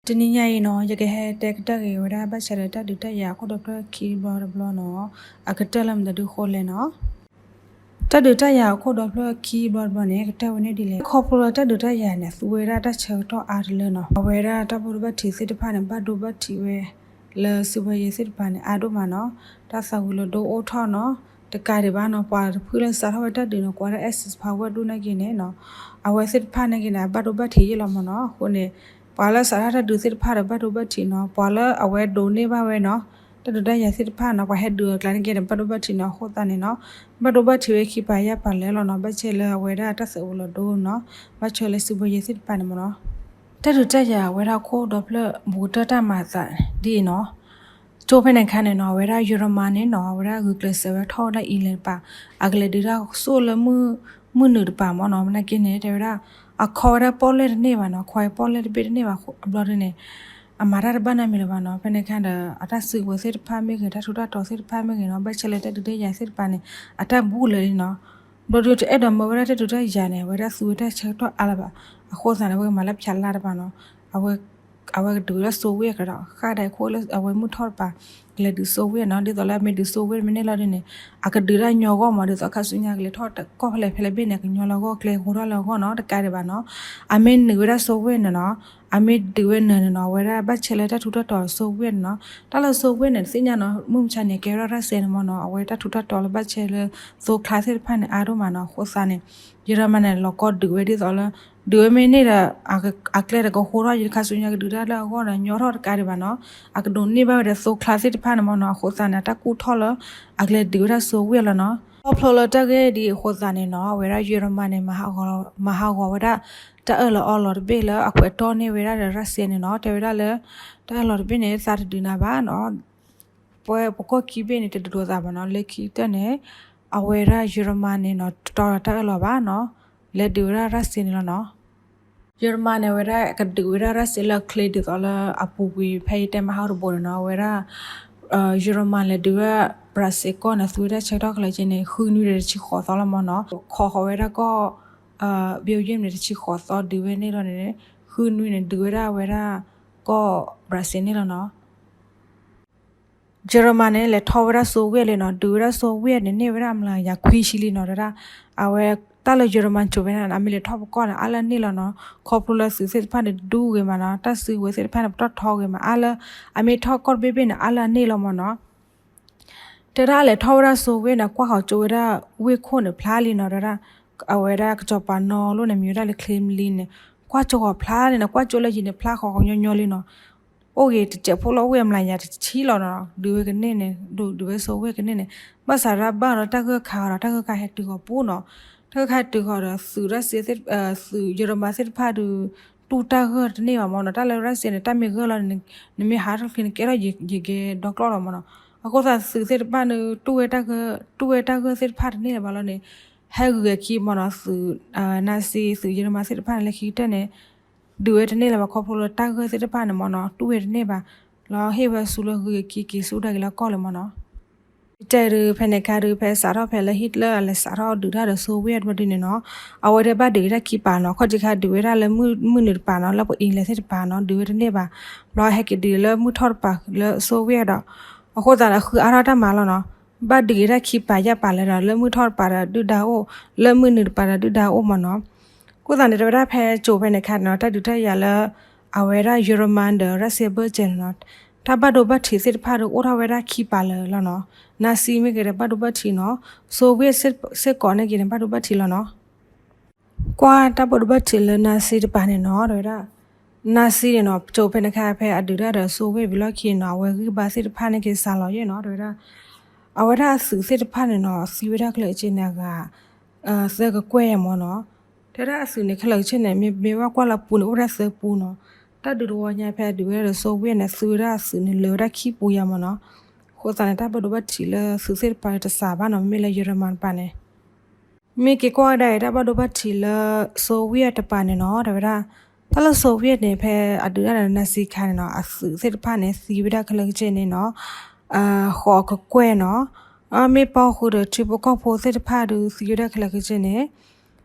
တနံၤညါအံၤနီၤ ယကဟဲတဲကတၢၢ်ဂ့ၤဝဲဒၣ် ဘၣ်ဆၣ်ဒီးတၢ်ဒုးတၢ်ယၤအခိၣ်ဒီဖျၢၣ်ခံဘျီတဘျီနီၤ, အကတၢၢ်လၢမတၤဒုဃိလဲၣ်နီၤ. တၢ်ဒုးတၢ်ယၤအခိၣ်ဒီဖျၢၣ်ခံဘျီတဘျီန့ၣ် ကတၢၢ်ဝဲန့ၣ်ဒ်လဲၣ်. ခီဖျိလၢတၢ်ဒုးတၢ်ယၤန့ၣ် သူဝဲဒၣ်တၢ်ဆၢကတီၢ်အါတလၢနီၤ. အဝဲဒၣ်တၢ်ဘၣ်ဒိဘၣ်ထံးသ့ၣ်တဖၣ်န့ၣ် ဘၣ်ဒိဘၣ်ထံးဝဲ လၢစုဘၢယဲသ့ၣ်တဖၣ်န့ၣ် အါဒိၣ်မးနီၤ. တၢ်သးဝံၤလီၤဒိအိၣ်ထီၣ်နီၤ. တကးဒံးဘၣ်နီၤ ပှၤတဖုလၢစးထီၣ်ဝဲတၢ်ဒုးနီၤ ကိးဝဲဒၣ် ISIS ဖးဝဲဒူၣ်နာ်က့န့ၣ်နီၤ, အဝဲသ့ၣ်တဖၣ်နာ်က့န့ၣ် အဘၣ်ဒိဘၣ်ထံးယဲၢ်လီၤမးနီၤ. အဃိန့ၣ် ပှၤလၢစးထီၣ်တၢ်ဒုးသ့ၣ်တဖၣ်ဒီး ဘၣ်ဒိဘၣ်ထံးနီၤ. ပှၤလၢအဝဲဒိးန့ၢ်ဘၣ်ဝဲနီၤ တၢ်ဒုးတၢ်ယၤသ့ၣ်တဖၣ်နီၤ ပှၤဟဲဒုးအကျါနာ်က့ဒီး ဘၣ်ဒိဘၣ်ထံးနီၤ. အဃိသတးန့ၣ်နီၤ ဘၣ်ဒိဘၣ်ထံးဝဲခံပၤယၢ်ပၤလၢာ်လီၤနီၤ. ဘၣ်ဆၣ်လၢအဝဲဒၣ်တၢ်သးဝံၤလီၤဒိနီၤ, ဘၣ်ဆၣ်လၢစုဘၢယဲသ့ၣ်တဖၣ်န့ၣ်မးနီၤ. တၢ်ဒုးတၢ်ယၤအဝဲဒၣ်ခိၣ်ဒီဖျၢၣ် ဘူးကတၢၢ်တၢ်မၤအသးဒ်အံၤနီၤ. ကၠိဖဲန့ၣ်အခါန့ၣ်နီၤ အဝဲဒၣ်ယီၤရမၤန့ၣ်နီၤ အဝဲဒၣ်ဂုာ်ကျဲးစၢးဝဲထီၣ်ဝဲဒၣ် England တပၤ, အကလဲၤဒုးတၢ်စိၣ်လၢ မုၢ်နုာ်တပၤမးနီၤ. နာ်က့န့ၣ် တဲဝဲဒၣ် အခီဝဲဒၣ်ပီၣ်လဲၣ်တန့ၢ်ဘၣ်နီၤ, ခီပီၣ်လဲၣ်တဘ့ၣ်တန့ၢ်ဘၣ်အဘျီဒ်န့ၣ် အမၤတၢ်တဘၣ်နီတမံၤလၢၤဘၣ်နီၤ. ဖဲန့ၣ်အခါဒီး အတၢ်စုကဝဲၤသ့ၣ်တဖၣ်မ့ၢ်ဂ့ၤ တၢ်ထူးတၢ်တီၤသ့ၣ်တဖၣ်မ့ၢ်ဂ့ၤနီၤ ဘၣ်ဆၣ်လၢတၢ်ဒုးတၢ်ယၤသ့ၣ်တဖၣ်န့ၣ် အတၢ်ဘူးလၢာ်လံနီၤ. ဘျီဒုးတအဲၣ်ဒိးမၤဝဲဒၣ်တၢ်ဒုးတၢ်ယၤန့ၣ် အဝဲဒၣ်သူဝဲတၢ်ဆၢကတီၢ်အါလၢၤဘၣ်. အဃိသတးန့ၣ် အဝဲကမၤလၢဖၠးလါတပၤနီၤ, အဝဲကဒုးဝဲဒၣ် Soviet ကဒီး ဃၣ်ဒၣ်ခိၣ်လၢအဝဲမုၢ်ထီၣ်တပၤ ကလဲၤဒုး Soviet နီၤ. ဒ်သိးလၢအမ့ၢ်ဒုး Soviet မ့ၢ်န့ၢ်လီၤဒ်န့ၣ် အကဒုးတၢ်ညီဂီၢ်မး, ဒ်သိးခါဆူညါကလဲၤထီၣ်ကီၢ်ဖဲလဲၣ်ဖဲလဲၣ်ဘ့ၣ်န့ၣ် ကညီလၢအဂီၢ် ကျဲဃိထီၣ်လၢအဂီၢ်နီၤ, တကးဒံးဘၣ်နီၤ. အမ့ၢ်နုာ်ဝဲဒၣ် Soviet န့ၣ်နီၤ, အမ့ၢ်ဒုးဝဲနၢၤန့ၣ်နီၤ အဝဲဒၣ်ဘၣ်ဆဲးလၢတၢ်ထူးတၢ်တီၤ Soviet န့ၣ်နီၤ. တၢ်လၢ Soviet န့ၣ် သ့ၣ်ညါနီၤ မုၢ်မဆါန့ၣ် ကဲဝဲဒၣ် Russia န့ၣ်မးနီၤ, အဝဲတၢ်ထူးတၢ်တီၤလၢဘၣ်ဆဲးလၢ သိချါသ့ၣ်တဖၣ်န့ၣ် အါဒိၣ်မးနီၤ. အဃိသတးန့ၣ် ယီၤရမၤန့ၣ် လီၤကီဒုးဝဲဒ်သိးလၢ ဒုးဝဲမ့ၢ်န့ၢ်ဒီး အကျဲဒီးကဃိထီၣ် ယခါဆူညါကဒုးတၢ်လၢအဂီၢ်ဒီး ညီထီၣ်တကးဒံးဘၣ်နီၤ, အကဒိးန့ၢ်ဘၣ်ဝဲဒီး သိချါသ့ၣ်တဖၣ်န့ၣ်မးနီၤ. အဃိသတးန့ၣ် အတၢ်ကူၣ်ထီၣ်လၢ အကလဲၤဒုးဝဲဒၣ် Soviet လီၤနီၤ. ခီဖျိလၢတၢ်ဂ့ၢ်ဒ်အံၤအဃိသတးန့ၣ်နီၤ အဝဲဒၣ်ယီၤရမၤန့ၣ် မၤဟးဂီၤဝဲဒၣ် တၢ်အၢၣ်လီၤအီလီၤတဘ့ၣ်လၢအခွဲးတီၢ်န့ၢ်ဝဲဒၣ်ဒီး Russia န့ၣ်နီၤ, တဲဝဲဒၣ်လၢ တၢ်အၢၣ်လီၤတဘ့ၣ်န့ၣ် သးတဒုးနၤဘၣ်နီၤ, ပှၤပကီၢ်ခံဘ့ၣ်န့ၣ် တဒုးလိာ်သးဘၣ်နီၤ. လၢခံကတၢၢ်န့ၣ် အဝဲဒၣ်ယီၤရမၤန့ၣ်နီၤ တီၤလီၤတၢ်အၢၣ်လီၤဘၣ်နီၤ, လဲၤဒုးဝဲဒၣ် Russia န့ၣ်လီၤနီၤ. ယီၤရမၤန့ၣ် အဝဲဒၣ်ကဒုးဝဲဒၣ် Russia လၢအချ့ဒ်သိးလၢအပူၤကွံာ် ဖဲယတဲမဟါတဘိန့ၣ်နီၤ, အဝဲဒၣ် ယီၤရမၤလဲၤဒုးဝဲ Brussels ကီၢ်န့ၣ် သူဝဲဒၣ်ဆၢကတီၢ်ခဲလၢာ်က့န့ၣ် ဃုနွံဒီးတဆံဃိးသီလီၤမးနီၤ, ခိးဃီၤဝဲဒၣ်ကီၢ် Belgium န့ၣ် တဆံဃိးသီ ဒုးဝဲန့ၣ်လီၤန့ၣ် ဃုနွံန့ၣ် ဒုးဝဲဒၣ်ဝဲဒၣ် ကီၢ် Brussels န့ၣ်လီၤနီၤ. ယီၤရမၤန့ၣ် လဲၤထီၣ်ဝဲဒၣ် Soviet လံနီၤ, ဒုးဝဲဒၣ် Soviet န့ၣ် န့ၢ်ဝဲဒၣ်အမျးကယၤခွံဆံလံနီၤ, တဲဒၣ် အဝဲတၢ်လၢယီၤရမၤစိာ်ဖဲန့ၣ် အမ့ၢ်လဲၤထီၣ်ပကီၢ်န့ၣ် အါလၢအန့ၢ်လီၤနီၤ, ခီဖျိလၢသုးသ့ၣ်တဖၣ်န့ၣ် ဒူဂ့ၤမးနီၤ, တၢ်စုကဝဲၤသ့ၣ်တဖၣ်န့ၣ် ပတီၢ်ထီဂ့ၤမး, အါလၢ အမ့ၢ်ထီၣ်ကီၢ်တဘ့ၣ်ဘ့ၣ်န့ၣ် အါလၢအန့ၢ်လီၤမးနီၤ. တဲဒၣ်အလဲၤထီၣ်ဝဲဒၣ် Soviet န့ၣ် ကွၢ်ဃီၤကၠိဝဲဒၣ် ဝ့ၢ်ခိၣ်န့ၣ်ဖျါလံနီၤ, တဲဒၣ် အဝဲဒၣ်ကစီၤပၤနီၤလိၣ်န့ၣ် မံၤဝဲဒၣ်လၢ Kremlin န့ၣ် ကွၢ်ကၠိဃီၤဖျါလံနီၤ, ကွၢ်ကၠိလၢယံၤန့ၣ် ဖျါဃီၤဃီၤညီညီလံနီၤ, အိၣ်ဂ့ၤတစဲးဖိလၢအိၣ်ဝဲအမျးကယၤတဆံလီၤနီၤ, ဒုးဝဲကန့ၢ်န့ၣ် ဒုးဝဲ Soviet ကန့ၢ်န့ၣ်, ဘၣ်ဆၣ်ဒၣ်ဘၣ်ဒီးတၢ်ဂၢၢ်ခါဒီး တၢ်ဂၢၢ်ခါဟဲတုၤဃီၤပူၤနီၤ, တၢ်ဂၢၢ်ခါဟဲတုၤဃီၤဒီး သုးရၢၡဲသ့ၣ် သုးယီၤရမၤသ့ၣ်တဖၣ်ဒုး တူၢ်တၢ်ဂၢၢ်တန့ၢ်ဘၣ်မးနီၤ, တၢ်လၢရၢၡဲန့ၣ် တၢ်မ့ၢ်ဂၢၢ်လီၤန့ၣ် နမ့ၢ်ဟးထီၣ်ချ့န့ၣ် ကဲထီၣ်ယကဲဒီကျီၢ်လီၤမးနီၤ, အဃိသတးသုးသ့ၣ်တဖၣ်န့ၣ် တူၢ်ဝဲတၢ်ဂၢၢ် တူၢ်ဝဲတၢ်ဂၢၢ်သ့ၣ်တဖၣ်တန့ၢ်လၢၤဘၣ်လီၤန့ၣ်, ဟဲဂုၤဂဲၤခံမးနီၤ, သုး Nazi သုးယီၤရမၤသ့ၣ်တဖၣ်န့ၣ် လၢခံကတၢၢ်န့ၣ် ဒုးဝဲတန့ၢ်လၢၤဘၣ် ခီဖျိလၢတၢ်ဂၢၢ်သ့ၣ်တဖၣ်န့ၣ်မးနီၤ တူၢ်ဝဲတန့ၢ်ဘၣ်, လီၤဟ့ၣ်ဝဲဆူလၢဂုၤဂဲၤခံက့ၤဆူဒၣ်က့ၤလၢကီၢ်လၢၤမးနီၤ. တဲဒုးဖဲန့ၣ်ခါဒုး ဖဲစးထီၣ်ဖဲလၢ Hitler အလဲၤစးထီၣ်ဒုးတၢ်ဒီး Soviet ဘျီဒ်န့ၣ်နီၤ, အဝဲဒၣ်ဘၣ်ဒုးဝဲဒၣ်ခံပၤနီၤ, ခီၣ်ထံးခါဒုးဝဲဒၣ်လၢမုၢ်နုာ်တပၤနီၤ, လၢပှၤ England သ့ၣ်တပၤနီၤ ဒုးဝဲတန့ၢ်ဘၣ်, ဘျီဟဲက့ၤဒုးလၢမုၢ်ထီၣ်တပၤလၢ Soviet ဒီး အဃိသတးန့ၣ် အဃုအါထီၣ်တၢ်မၤလီၤနီၤ, ဘၣ်ဒုးက့ၤတၢ်ခံပၤယၢ်ပၤလၢာ်ဒီး လၢမုၢ်ထီၣ်တပၤဒီးဒုၣ်ဒါအိၣ်, လၢမုၢ်နုာ်တပၤဒီးဒုၣ်ဒါအိၣ်မးနီၤ. အဃိသတးန့ၣ် တဲဝဲဒၣ်ဖဲကၠိဖဲန့ၣ်ခါန့ၣ်နီၤ တၢ်ဒုးတၢ်ယၤလၢ အဝဲဒၣ်ယီၤရမၤဒီး Russia ဘၢၣ်စၢၤန့ၣ်နီၤ, တၢ်ဘၣ်ဒိဘၣ်ထံးသ့ၣ်တဖၣ်ဒီးအိၣ်ထီၣ်ဝဲဒၣ်ခံပၤလၢာ်လီၤနီၤ, Nazi မ့ၢ်ဂ့ၤဒီးဘၣ်ဒိဘၣ်ထံးနီၤ, Soviet စ့ၢ်ကီးန့ၣ်က့ၤန့ၣ် ဘၣ်ဒိဘၣ်ထံးလီၤနီၤ. ကွၢ်တၢ်ဘၣ်ဒိဘၣ်ထံးလၢ Nazi တပၤန့ၣ်နီၤ တဲဝဲဒၣ် Nazi န့ၣ်နီၤ ကၠိဖဲန့ၣ်ခါဖဲအဒုးတၢ်ဒီး Soviet ဝံၤလီၢ်ခံန့ၣ်နီၤ အဝဲဂံၢ်ဘါသ့ၣ်တဖၣ်န့ၣ်က့ၤစှၤလီၤယဲၢ်နီၤ တဲဝဲဒၣ်, အဝဲဒၣ်အသုးသ့ၣ်တဖၣ်န့ၣ်နီၤ သံဝဲဒၣ်ခဲလၢာ်ကဆ့န့ၣ် အဂၤ သၢကကွဲၢ်ယဲၢ်မးနီၤ, တဲဝဲဒၣ်အသုးန့ၣ်ခဲလၢာ်ကဆ့န့ၣ် မ့ၢ်ဘၣ်ကွၢ်လၢပူၤန့ၣ် အိၣ်ဝဲဒၣ်သၢပူနီၤ, တၢ်ဒုးတဝီညါဖဲအဒုးဝဲဒၣ်ဒီး Soviet န့ၣ် သံဝဲဒၣ်အသုးန့ၣ်လၢာ်ဝဲဒၣ်ခံပူယဲၢ်မးနီၤ, အဃိသတးန့ၣ် တၢ်ဘၣ်ဒိဘၣ်ထံးလၢသုးသ့ၣ်တဖၣ်တစှၤဘၣ်နီၤ မ့မ့ၢ်လၢယီၤရမၤတပၤန့ၣ် မ့ၢ်က့ၤကွၢ်ကဒါအံၤ တၢ်ဘၣ်ဒိဘၣ်ထံးလၢ Soviet တပၤန့ၣ်နီၤ တဲဝဲဒၣ်, တၢ်လၢ Soviet န့ၣ် ဖဲအဒုးတၢ်ဒီး Nazi ခါန့ၣ်နီၤ အသုးသ့ၣ်တဖၣ်န့ၣ် သံဝဲဒၣ်ခဲလၢာ်ကဆ့န့ၣ်နီၤ ဃိးကကွဲၢ်နီၤ, မ့ၢ်ပီဃုာ်ဒီးထံဖိကီၢ်ဖိသ့ၣ်တဖၣ်ဒုး သံဝဲဒၣ်ခဲလၢာ်ကဆ့န့ၣ်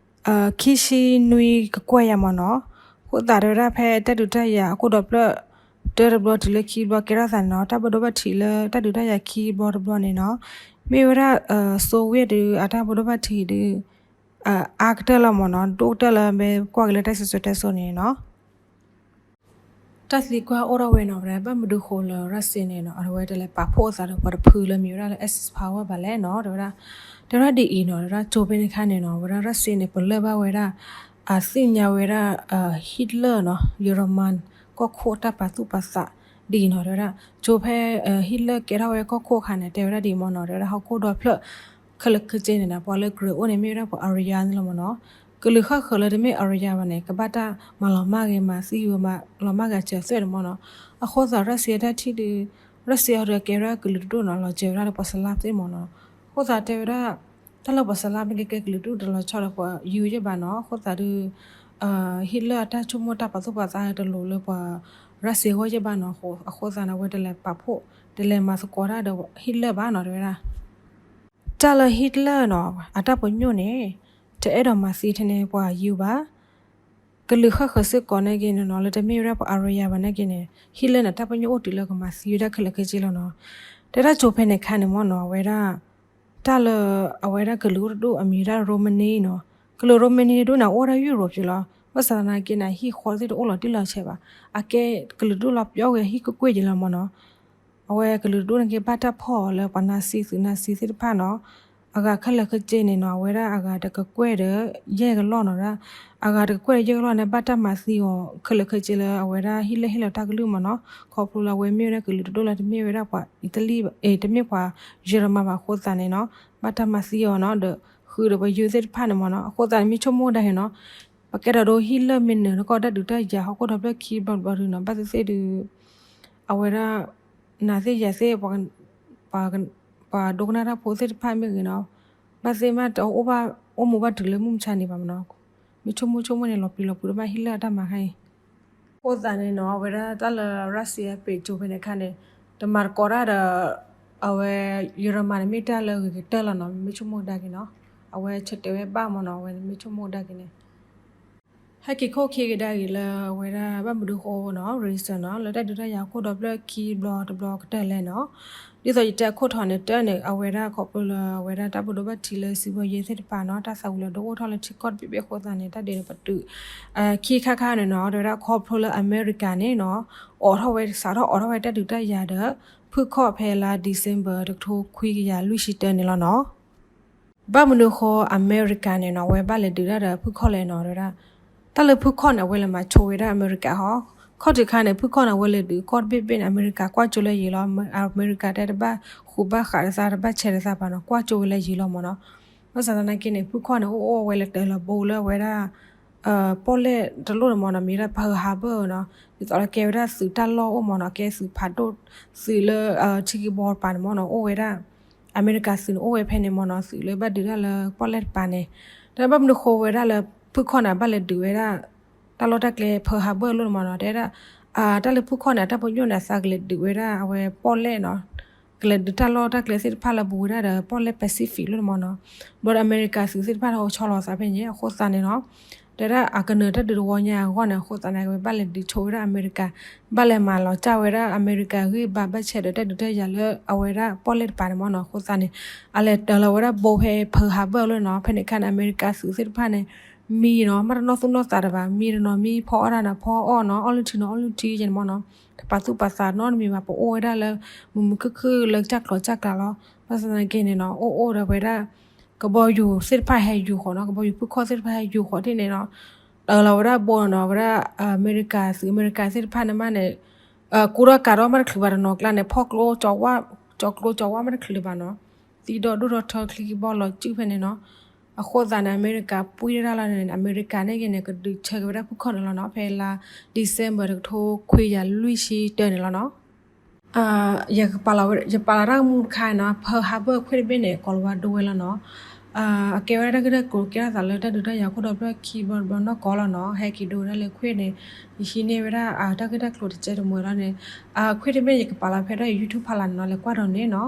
ခံဆံနွံကကွဲၢ်ယဲၢ်မးနီၤ, အဃိသတးတဲဝဲဒၣ်ဖဲတၢ်ဒုးတၢ်ယၤအခိၣ်ဒီဖျၢၣ် တၢတဘျီတုၤလၢခံဘျီကဲထီၣ်သးန့ၣ်နီၤ, တၢ်ဘၣ်ဒိဘၣ်ထံးလၢတၢ်ဒုးတၢ်ယၤခံဘျီတဘျီန့ၣ်နီၤ, မ့ၢ်ဝဲဒၣ် Soviet ဒုး အတၢ်ဘၣ်ဒိဘၣ်ထံးဒုး အါကတၢၢ်လီၤမ့ၢ်နီၤ, ဒိၣ်ကတၢၢ်လၢမ့ၢ်ကွၢ်က့ၤလၢတၢ်စံၣ်စိၤတဲစိၤန့ၣ်နီၤ. တၢ်သံကွၢ်အိၣ်ထီၣ်ဝဲနီၤ, ဝဲဒၣ်ဘၣ်မနုၤဃိလၢ Russia န့ၣ်နီၤ အဝဲတလဲၤပာ်ဖှိၣ်အသးဒီးပှၤတဖုလၢမ့ၢ်ဝဲဒၣ်လၢ Axis power ဘၣ်လဲၣ်နီၤ, တဲဝဲဒၣ်, တဲဝဲဒၣ်ဒ်အံၤနီၤ, တဲဝဲဒၣ်ကၠိဖဲန့ၣ်အခါန့ၣ်နီၤ, ဝဲဒၣ် Russia န့ၣ် ပလၢၢ်ဘၣ်ဝဲဒၣ် အသ့ၣ်ညါဝဲဒၣ် Hitler နီၤ, ယရမန် ကီၢ်ခိၣ်တၢ်ပာ်သူၣ်ပာ်သးဒ်အံၤနီၤ, တဲဝဲဒၣ် ကၠိဖဲ Hitler ကဲထီၣ်ဝဲကီၢ်ခိၣ်အခါန့ၣ် တဲဝဲဒၣ်ဒ်အံၤမ့ၢ်နီၤ, တဲဝဲဒၣ်ဟီၣ်ခိၣ်ဒီဖျၢၣ် ခဲလၢာ်ခဲဆ့န့ၣ်နီၤ, ပှၤလၢကြၢးအိၣ်န့ၣ်မ့ၢ်ဝဲဒၣ်ပှၤ Aryan န့ၣ်လီၤမ့ၢ်နီၤ, ကလုာ်ဃၣ်ဃၢၤလၢတမ့ၢ် Aryan ဘၣ်န့ၣ် ကဘၣ်တၢ်မၤလီၤမၢ်ဂ့ၤမၤသံဝဲမၤလီၤမၢ်ဂ့ၤစၢၤသွဲၣ်န့ၣ်မ့ၢ်နီၤ, အဃိသတး Russia တၢ်ထံၣ်ဒုး Russia အီၤဒီးကဲဝဲဒၣ်ကလုာ်တဒူၣ်နီၤ, လီၤစၢၤဝဲဒၣ်လၢပှၤစလါသ့ၣ်မ့ၢ်နီၤ, အဃိသတးတဲဝဲဒၣ် တၢ်လၢပှၤစလါမ့ၢ်ကဲကဲကလုာ်တဒူၣ်တလီၤဆီဒီးပှၤယူၤယဲၢ်ဘၣ်နီၤ, အဃိသတးဒုး Hitler အတၢ်ဆိကမိၣ်တၢ်ပာ်သူၣ်ပာ်သးတလိၤလၢပှၤ Russia ဂီၢ်ယဲၢ်ဘၣ်နီၤ, အဃိသတးန့ၣ် အဝဲတလဲၤပာ်ဖှိၣ် တလဲၤမၤသကိးတၢ်ဒီး Hitler ဘၣ်နီၤ, တဲဝဲဒၣ် တၢ်လၢ Hitler နီၤ အတၢ်ပညိၣ်န့ၣ် တအဲၣ်ဒိးမၤသံထဲန့ၣ်ပှၤယူၤဘၣ် ကလုာ်ဃၣ်ဃၢၤစ့ၢ်ကီးန့ၣ်က့န့ၣ်နီၤ, လၢတမ့ၢ်ဝဲဒၣ်ပှၤ Aryan ဘၣ်န့ၣ်က့န့ၣ် Hitler န့ၣ် တၢ်ပညိၣ်အိၣ်တုၤလၢကမၤသံဝဲဒၣ်ခဲလၢာ်ခဲဆ့လီၤနီၤ, တဲဒၣ်ကၠိဖဲန့ၣ်အခါန့ၣ်မ့ၢ်နီၤ, အဝဲဒၣ် တၢ်လၢ အဝဲဒၣ်ကလုာ်အိၣ်တဒူၣ်အမံၤဝဲဒၣ် Romani နီၤ, ကလုာ် Romani တဒူၣ်န့ၣ် အိၣ်ဝဲဒၣ် Europe က့လီၤ, ဘၣ်ဆၣ်သနာ်က့န့ၣ် ဟံၣ်ဃီသ့ၣ်တအိၣ်လီၤတံၢ်လီၤဆဲးဘၣ်, အကဲကလုာ်တဒူၣ်လီၤပျီဝဲဟံၣ်ကွ့ၢ်ကွ့ၢ်က့လီၤမ့ၢ်နီၤ, အဝဲကလုာ်တဒူၣ်န့ၣ်က့ဘၣ်တၢ်ဖီၣ်အီၤလၢပှၤနါစံသုးနါစံသ့ၣ်တဖၣ်နီၤ, အဂၤခဲလၢာ်ခဲဆ့န့ၣ်နီၤ, အဝဲဒၣ်အဂၤတကကွဲၢ်ဒီး ယဲၢ်ကလီၢ်နီၤ, အဂၤတကကွဲၢ်ဒီးယဲၢ်ကလီၢ်န့ၣ် ဘၣ်တၢ်မၤသံအီၤ ခဲလၢာ်ခဲဆ့လၢအဝဲဒၣ်ဟံၣ်လဲၢ်ဟ့ၣ်လီၤတၢ်ကလုၢ်မ့ၢ်နီၤ, ခီဖျိလၢအဝဲမ့ၢ်ဝဲဒၣ်ကလုာ်တဒူၣ်လၢတမ့ၢ်ဝဲဒၣ်ပှၤအံၤတလံၣ် တမ့ၢ်ပှၤယရမၤဘၣ်အဃိသတးန့ၣ်နီၤ, ဘၣ်တၢ်မၤသံအီၤနီၤ, ဒီးဃုာ်ဒီးပှၤယူၤသ့ၣ်တဖၣ်န့ၣ်မ့ၢ်နီၤ, အဃိသတးန့ၣ်မ့ၢ်ဆိကမိၣ်ဒၣ်က့ၤနီၤ, ပကဲထီၣ်ဒိဟံၣ်လၢၢ်မ့ၢ်နုာ်နီၤ ကီၢ်တၢ်ဒုးတၢ်ယၤဟီၣ်ခိၣ်ဒီဖျၢၣ်ခံဘျီတဘျီဒုနီၤ, ဘၣ်သ့ၣ်သ့ၣ်ဒုး အဝဲဒၣ် နၤသ့ၣ်ယၤသ့ၣ် ပှၤဒိကနၣ်တၢ်ဖိသ့ၣ်တဖၣ်မ့ၢ်ဂ့ၤနီၤ, ဘၣ်သ့ၣ်မးတအိၣ်ဘၣ်အိၣ်မူဘၣ်တုၤလၢမုၢ်မဆါန့ၣ်ဘၣ်မ့ၢ်နီၤ, မ့ၢ်ဆိကမိၣ်ဆိကမိၣ်န့ၣ် လီၤပျံၤလီၤဖုးတဘၣ်ဟံၣ်လၢၢ်အတၢ်မၤခါအံၤ, အဃိသတးန့ၣ်နီၤ အဝဲဒၣ်တၢ်လၢ Russia ပ့းကၠိဖဲန့ၣ်အခါန့ၣ် တမၤသကိးတၢ်ဒီး အဝဲ ယရမၤန့ၣ်မ့ၢ်တၢ်လၢဂ့ၤကတၢၢ်လီၤနီၤ, မ့ၢ်ဆိကမိၣ်ဒၣ်က့ၤနီၤ, အဝဲဆၢတဲာ်ဝဲဘၣ်မ့ၢ်နီၤ, အဝဲမ့ၢ်ဆိကမိၣ်ဒၣ်က့ၤန့ၣ် ဟဲက့ၤခိၣ်ခံကဒါက့ၤလၢအဝဲဒၣ်ဘၣ်မနုၤဃိနီၤ reason နီၤ လၢတၢ်ဒုးတၢ်ယၤခိၣ်ဒီဖျၢၣ်ခံဘျီတဘျီကတၢၢ်လဲၣ်နီၤ, ဒ်သိးယတဲအခိၣ်ထီၣ်န့ၣ် တၢ်န့ၣ် အဝဲဒၣ်ခီဖျိလၢအဝဲဒၣ်တၢ်ဘၣ်ဒိဘၣ်ထံးလၢစံးဘီယဲၢ်သ့ၣ်တဖၣ်နီၤ တၢ်သးဝံၤလၢဒိအိၣ်ထီၣ်လၢထံကီၢ်တဘ့ၣ်ဘ့ၣ်အဃိသတးန့ၣ် တၢ်ဒုးန့ၣ်ပတုာ် ခံခါခါန့ၣ်နီၤ တဲဝဲဒၣ်ခီဖျိလၢအမဲရကၤန့ၣ်နီၤ အိးထီၣ်ဝဲစးထီၣ်အိးထီၣ်ဝဲတၢ်ဒုးတၢ်ယၤဒီး ဖုၣ်ခီၣ်ဖဲလါ December တကထိခွံကယၤလွံၢ်ဆံတၢန့ၣ်လီၤနီၤ. ဘၣ်မနုၤဃိအမဲရကၤန့ၣ်နီၤ အဝဲဘၣ်လဲၤဒုးတၢ်ဒီးဖုၣ်ခီၣ်လဲၣ်နီၤ တဲဝဲဒၣ်, တၢ်လၢဖုၣ်ခီၣ်န့ၣ် အဝဲလဲၤမၤဆိဝဲဒၣ်အမဲရကၤဟီ, ခီၣ်ထံးခါန့ၣ် ဖုၣ်ခီၣ်န့ၣ် အဝဲလဲၤဒုးကီၢ်တဘ့ၣ်ဘ့ၣ်န့ၣ် အမဲရကၤကွၢ်ကၠိလၢယံၤလီၤ, အမဲရကၤတဲတဘၣ်ဃူဘၣ်ဃးတသး တဘၣ်ဆဲးတသးဘၣ်နီၤ ကွၢ်ကၠိဝဲလၢယံၤလီၤမ့ၢ်နီၤ. ဘၣ်ဆၣ်သနာ်က့န့ၣ် ဖုၣ်ခီၣ်န့ၣ် အိၣ်အိၣ်ဝဲလၢတဲလီၤဘိလၢအဝဲဒၣ် ပီၣ်လဲၣ်တလိၣ်န့ၣ်မ့ၢ်နီၤ မ့ၢ်ဒၣ် Pearl Harbor နီၤ, ဒ်သိးလၢကဲဝဲဒၣ်သုးတၢ်လီၢ်အိၣ်မ့ၢ်နီၤ ကဲသုးဖးဒိၣ် သုးလၢ ထံဂ့ၢ်ဘီတပၤန့ၣ်မ့ၢ်နီၤ အိၣ်ဝဲဒၣ် အမဲရကၤသုးန့ၣ် အိၣ်ဝဲဖဲန့ၣ်မ့ၢ်နီၤ သုးလၢဘၣ်ဒုးတၢ်လၢပီၣ်လဲၣ်တပၤန့ၣ်, ဒီးဘၣ်မနုၤဃိဝဲဒၣ်လၢဖုၣ်ခီၣ်န့ၣ် ဘၣ်လဲၤဒုးဝဲဒၣ် တၢ်လီၢ်တၢ်ကျဲ Pearl Harbor အလိၤန့ၣ်မ့ၢ်နီၤ တဲဒၣ် တၢ်လၢဖုၣ်ခီၣ်န့ၣ် အတၢ်ပညိၣ်န့ၣ် အသးကလဲၤဒုးဝဲဒၣ်အဝဲပီၣ်လဲၣ်နီၤ ကလဲၤဒုးတၢ်လီၢ်တၢ်ကျဲသ့ၣ်တဖၣ်လၢပူၤဝဲဒၣ်ဒီးပီၣ်လဲၣ် Pacific လိၤန့ၣ်မ့ၢ်နီၤ, ဘျီဒီးအမဲရကၤသုးသ့ၣ်တဖၣ်ဒီးဆီလီၤသးဖဲန့ၣ် အဃိသတးန့ၣ်နီၤ, တဲဒၣ်အကနၢၤတၢ်ဒုးတဝီညါအဂီၢ်န့ၣ် အဃိသတးန့ၣ် အဝဲဘၣ်လဲၤဒုးဆိဝဲဒၣ်အမဲရကၤ, ဘၣ်လဲၤမၤလီၤကၢ်ဝဲဒၣ်အမဲရကၤဂံၢ်ဘါဘၣ်ဆဲးဒီးတၢ်ဒုးတၢ်ယၤလၢအဝဲဒၣ်ပီၣ်လဲၣ်တပၤန့ၣ်မ့ၢ်နီၤ အဃိသတးန့ၣ် အလဲၤတၢၤလီၤဝဲဒၣ်ဘိဖဲ Pearl Harbor လိၤန့ၣ်နီၤ, ဖဲန့ၣ်အခါန့ၣ် အမဲရကၤသုးသ့ၣ်တဖၣ်န့ၣ် မံနီၤ မ့ၢ်တနီၢ်သူၣ်နီၢ်သးတဘၣ်, မံတနီၤမံဖီအီၣ်တၢ်န့ၣ် ဖီအီၣ်နီၤ အီၣ်လုၢ်ထံနီၤ အီၣ်လုၢ်ထံယဲန့ၣ်မ့ၢ်နီၤ, တပာ်သူၣ်ပာ်သးနီတမံၤဘၣ်, ပအိၣ်ဝဲဒၣ်လၢ မုာ်မုာ်ခုၣ်ခုၣ်လၢကစၢ်ကျီၤကစၢ်ကျါလီၤ. ဘၣ်ဆၣ်သနာ်က့န့ၣ်နီၤ အိၣ်အိၣ်ဒီးဝဲဒၣ် ကဘီယူၤသ့ၣ်တဖၣ်ဟဲယူၤဃီၤနီၤ, ကဘီယူၤဖုၣ်ခီၣ်သ့ၣ်တဖၣ်ဟဲယူၤဃီၤဒ်န့ၣ်နီၤ, တၢၤလီၤဝဲဒၣ်ဘိနီၤ ဝဲဒၣ်အမဲရကၤသုး အမဲရကၤသ့ၣ်တဖၣ်န့ၣ်မးန့ၣ် ကူထီၣ်ကးထီၣ်မးတချုးဘၣ်တနီၤကျါန့ၣ် ဖီၣ်ကျိကၠီၤဝါ ကၠီၤကျိကၠီၤဝါမးတချုးလၢၤဘၣ်နီၤ, သံဒီဒူၣ်ဒီထၢချံကဘီလီၤစုၣ်ဖဲန့ၣ်နီၤ. အဃိသတးန့ၣ် အမဲရကၤပှံၢ်တၢ်လီၤန့ၣ် အမဲရကၤန့ၣ်က့န့ၣ် ကဒုးဆၢက့ၤဝဲဒၣ်ဖုၣ်ခီၣ်န့ၣ်လီၤနီၤ, ဖဲလါ December တကထိခွံကယၤလွံၢ်ဆံတၢန့ၣ်လီၤနီၤ. ယပာ်လီၤတၢ်ဂီၤမူတခါနီၤ, Pearl Harbor ခွဲးတဘ့ၣ်န့ၣ် ကိးလီၤဝါဒိဝဲလီၤနီၤ. အကဲဝဲဒၣ်တၢ်ဂ့ၢ်တၢ်ကျိၤကဲထီၣ်သးလၢတၢ်ဒုးတၢ်ယၤခိၣ်ဒီဖျၢၣ်ခံဘျီတဘျီနီၢ်ကီၢ်လီၤနီၤ, ဟဲက့ၤဒိဝဲဒၣ်လၢခွဲးန့ၣ် ယဟံးန့ၢ်ဝဲဒၣ်တၢ်ဂ့ၢ်တၢ်ကျိၤတကဲတမှဲၤလီၤန့ၣ်, ခွဲးတဘ့ၣ်န့ၣ် ယကပာ်လီၤဖဲဒၣ် YouTube ဖီလာ်န့ၣ်နီၤ, လဲၤကွၢ်ဒီးန့ၣ်နီၤ.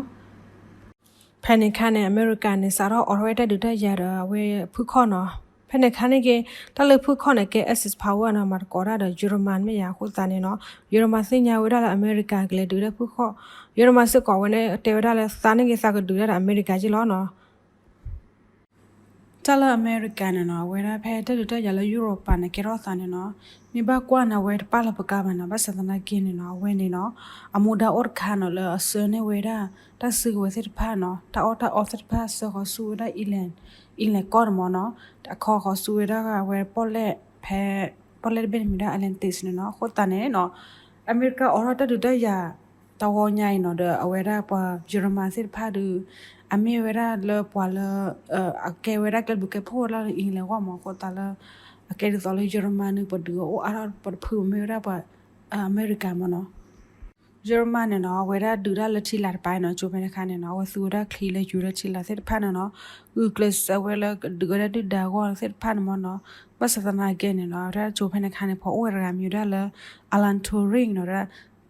ဖဲန့ၣ်အခါန့ၣ် အမဲရကၤန့ၣ် စးထီၣ်အိးထီၣ်ဝဲတၢ်ဒုးတၢ်ယၤဒီးအဝဲဖုၣ်ခီၣ်နီၤ, ဖဲ ဖဲန့ၣ်အခါန့ၣ်က့ တၢ်လၢဖုၣ်ခီၣ်န့ၣ်ကဲ Axis power နီၤ မၤသကိးတၢ်ဒီး German မ့ၢ်ယါ အဃိသတးန့ၣ်နီၤ German သ့ၣ်ညါဝဲဒၣ်လၢအမဲရကၤကလဲၤဒုးတၢ်ဖုၣ်ခီၣ် German စ့ၢ်ကီးဝဲန့ၣ် တဲဝဲဒၣ်လၢသးန့ၣ်က့ သးကဒုးတၢ်ဒီးအမဲရကၤက့လီၤနီၤ. တၢ်လၢအမဲရကၤန့ၣ်နီၤ အဝဲဒၣ်ဖဲတၢ်ဒုးတၢ်ယၤလၢယူရိပၤန့ၣ် ကဲထီၣ်သးန့ၣ်နီၤ မ့ၢ်ဘၣ်ကွၢ်န့ၣ် အဝဲတပာ်လီၤပကါဘၣ်နီၤ ဘၣ်ဆၣ်သနာ်က့န့ၣ်နီၤ အဝဲန့ၣ်နီၤ အမူဒါအိၣ်တခါနီၤ လၢအဆှၢန့ၢ်ဝဲဒၣ် တၢ်စုကဝဲၤသ့ၣ်တဖၣ်နီၤ တၢ်အီၣ်တၢ်အီသ့ၣ်တဖၣ် ဆှၢဃီၤဆူဝဲဒၣ် England ကီၢ်န့ၣ်မ့ၢ်နီၤ အခီဃီၤဆူဝဲဒၣ်အဝဲပီၣ်လဲၣ်ဖဲ ပီၣ်လဲၣ်တဘ့ၣ်န့ၣ်မ့ၢ်ဒၣ် Atlantic န့ၣ်နီၤ အဃိသတးန့ၣ်နီၤ အမဲရကၤအိးထီၣ်တၢ်ဒုးတၢ်ယၤ တဝီညါအံၤနီၤ ဒီးအဝဲဒၣ်ပှၤ German သ့ၣ်တဖၣ်ဒီး အမ့ၢ်ဝဲဒၣ်လၢပှၤလၢ အကဲဝဲဒၣ်ကျဲဘျုးကျဲဖှိၣ်လၢ England ဂီၢ်မ့ၢ် အဃိသတးလၢ အကဲဒ်သိးလၢ German န့ၣ် ပှၤဒုးအီၣ်အါထီၣ်ပှၤတဖုမ့ၢ်ဝဲဒၣ်ပှၤ အမဲရကၤမ့ၢ်နီၤ German န့ၣ်နီၤ အဝဲဒၣ်ဒုးတၢ်လၢထံလာ်တပၤနီၤ ကၠိဖဲန့ၣ်အခါန့ၣ်နီၤ အဝဲသူဝဲဒၣ်ချံလၢယူၤလၢထံလာ်သ့ၣ်တဖၣ်န့ၣ်နီၤ ဂုာ်ကျဲးစၢးဝဲလၢကဒုးဝဲဒၣ်ဒုၣ်ဒါဂီၢ်သ့ၣ်တဖၣ်န့ၣ်မ့ၢ်နီၤ ဘၣ်ဆၣ်သနာ်က့န့ၣ်နီၤ ဝဲဒၣ်ကၠိဖဲန့ၣ်အခါန့ၣ် ပှၤအိၣ်ဝဲတဂၤမ့ၢ်ဝဲဒၣ်လၢ Alan Turing နီၤ ဝဲဒၣ်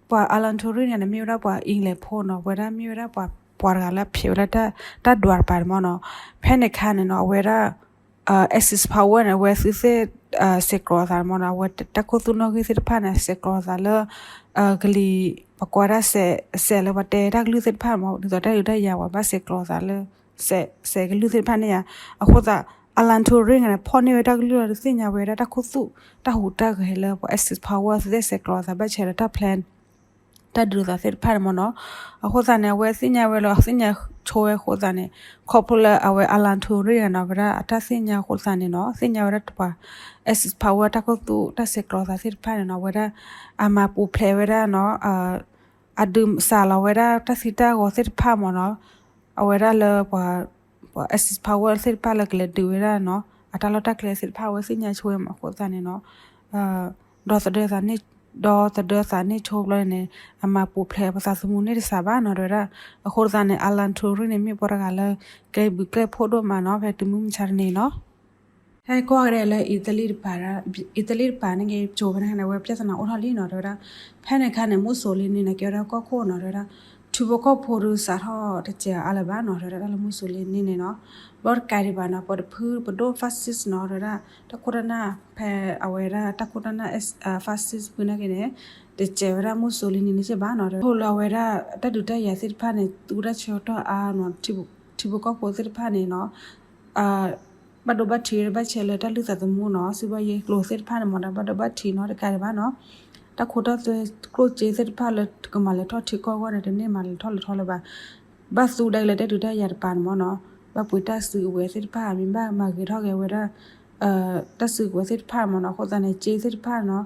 ပှၤ Alan Turing န့ၣ် မ့ၢ်ဝဲဒၣ်ပှၤ England ဖိနီၤ ဝဲဒၣ်မ့ၢ်ဝဲဒၣ်ပှၤပှၤတဂၤလၢဖျဲးဝဲဒၣ်တၢ်ဒွးတပၤန့ၣ်မ့ၢ်နီၤ ဖဲန့ၣ်အခါန့ၣ်နီၤ အဝဲဒၣ် Axis power န့ၣ် အဝဲသုသ့ၣ် ဆဲးကျိးအသးန့ၣ်မ့ၢ်နီၤ အဝဲတၢ်ခိၣ်သူၣ်နီၣ်ဂံၢ်သ့ၣ်တဖၣ်န့ၣ် ဆဲးကျိးအသးလၢ ကလံၤ ပကွၢ်ဒၣ်စဲး စဲးလၢပှၤတဲတၢ်ကလုၢ်သ့ၣ်တဖၣ်မ့ၢ် ဒ်သိးတၢ်ဒုးတၢ်ယၤပှၤဘၣ်ဆဲးကျိးအသးလၢ စဲး စဲးကလုၢ်သ့ၣ်တဖၣ်န့ၣ်ယါ အဃိသတး Alan Turing န့ၣ် ဖီၣ်န့ၢ်ဝဲတၢ်ကလုၢ်လီၤ ဒုးသ့ၣ်ညါဝဲဒၣ်တၢ်ခိၣ်သူၣ် တၢ်ဟူးတၢ်ဂဲၤလၢပှၤ Axis power သုသ့ၣ်ဆဲးကျိးအသးဘၣ်ဆဲးလၢတၢ် plan တၢ်ဒုးသးသ့ၣ်တဖၣ်န့ၣ်မ့ၢ်နီၤ အဃိသတးန့ၣ် အဝဲသ့ၣ်ညါဝဲလီၤ အသ့ၣ်ညါဆိဝဲအဃိသတးန့ၣ် ခီဖျိလၢအဝဲ Alan Turing နီၤ ဝဲဒၣ်အတၢ်သ့ၣ်ညါအဃိသတးန့ၣ်နီၤ သ့ၣ်ညါဝဲဒၣ်ပှၤ Axis power တၢ်ခိၣ်သူၣ် တၢ်ဆဲးကျိးသးသ့ၣ်တဖၣ်န့ၣ်နီၤ ဝဲဒၣ် အမၤပူၤဖျဲးဝဲဒၣ်နီၤ အဒုးစးလီၤဝဲဒၣ်တၢ်သံတၢ်ဂီၤသ့ၣ်တဖၣ်မ့ၢ်နီၤ အဝဲဒၣ်လၢပှၤ ပှၤ Axis power သ့ၣ်တဖၣ်လၢကလဲၤဒုးဝဲဒၣ်နီၤ အတၢ်လီၢ်တၢ်ကျဲသ့ၣ်တဖၣ် အဝဲသ့ၣ်ညါဆိဝဲမ့ၢ်အဃိသတးန့ၣ်နီၤ ဒီးသဒၢသးန့ၣ် ဒီးသဒၢသးန့ၣ်ဆိဘျီန့ၣ် အမၤပူၤဖျဲးပသးသမူန့ၣ်တစးဘၣ်နီၤ တဲဝဲဒၣ် အဃိသတးန့ၣ် Alan Turing န့ၣ် မ့ၢ်ပှၤတဂၤလၢ ကဲဘျုးကဲဖှိၣ်ဒိၣ်မးနီၤ ဖဲတမုၢ်မဆါတနံၤနီၤ ဟဲကွၢ်ကဒါလၢ Italy တပၤ Italy တပၤန့ၣ်က့ ကၠိဖဲန့ၣ် အဝဲပြဿနာအိၣ်ထီၣ်လံနီၤ တဲဝဲဒၣ် ဖဲန့ၣ်အခါန့ၣ် Mussolini န့ၣ် ကဲဝဲဒၣ်ကီၢ်ခိၣ်နီၤ တဲဝဲဒၣ် ထံဖိကီၢ်ဖိဒုးစးထီၣ်တစဲးအါလၢၤဘၣ်နီၤ တဲဝဲဒၣ်တၢ်လၢ Mussolini န့ၣ်နီၤ ဘျီတကးဒံးဘၣ်နီၤ ပှၤတဖုပဒိၣ် fascist နီၤ တဲဝဲဒၣ် တၢ်ခိၣ်တၢ်နၢ် ဖဲအဝဲဒၣ်တၢ်ခိၣ်တၢ်နၢ် fascist ဖုန့ၣ်က့န့ၣ် တစဲးဝဲဒၣ် Mussolini န့ၣ်စ့ၢ်ဘၣ်နီၤ တဲဝဲဒၣ် လၢအဝဲဒၣ်တၢ်ဒုးတၢ်ယၤသ့ၣ်တဖၣ်န့ၣ် သူတၢ်ဆၢကတီၢ်အါနီၤ ထံဖိကီၢ်ဖိသ့ၣ်တဖၣ်န့ၣ်နီၤ ဘၣ်ဒိဘၣ်ထံးဝဲဒၣ်ဘၣ်ဆဲးလၢတၢ်လုၢ်သးသမူနီၤ စံးဘၣ်ယဲကျိၤသ့ၣ်တဖၣ်န့ၣ်မ့ၢ်ဒီး ဘၣ်ဒိဘၣ်ထံးနီၤ တကးဒံးဘၣ်နီၤ တၢ်ခိတၢ်သွဲကျိၣ်စ့သ့ၣ်တဖၣ်လၢကမၤလဲၤထီၣ်ထံကီၢ်အဂီၢ်န့ၣ် တန့ၢ်မၤလဲၤထီၣ်လဲၤထီၣ်လၢၤဘၣ် ဘၣ်သူဒၣ်လၢတၢ်ဒုးတၢ်ယၤတပၤန့ၣ်မ့ၢ်နီၤ ဘၣ်ပှ့ၤတၢ်စုကဝဲၤသ့ၣ်တဖၣ် မ့ၢ်ဘၣ်မၤဂ့ၤထီၣ်က့ၤဝဲဒၣ် တၢ်စုကဝဲၤသ့ၣ်တဖၣ်မ့ၢ်နီၤ အဃိသတးန့ၣ် စ့သ့ၣ်တဖၣ်နီၤ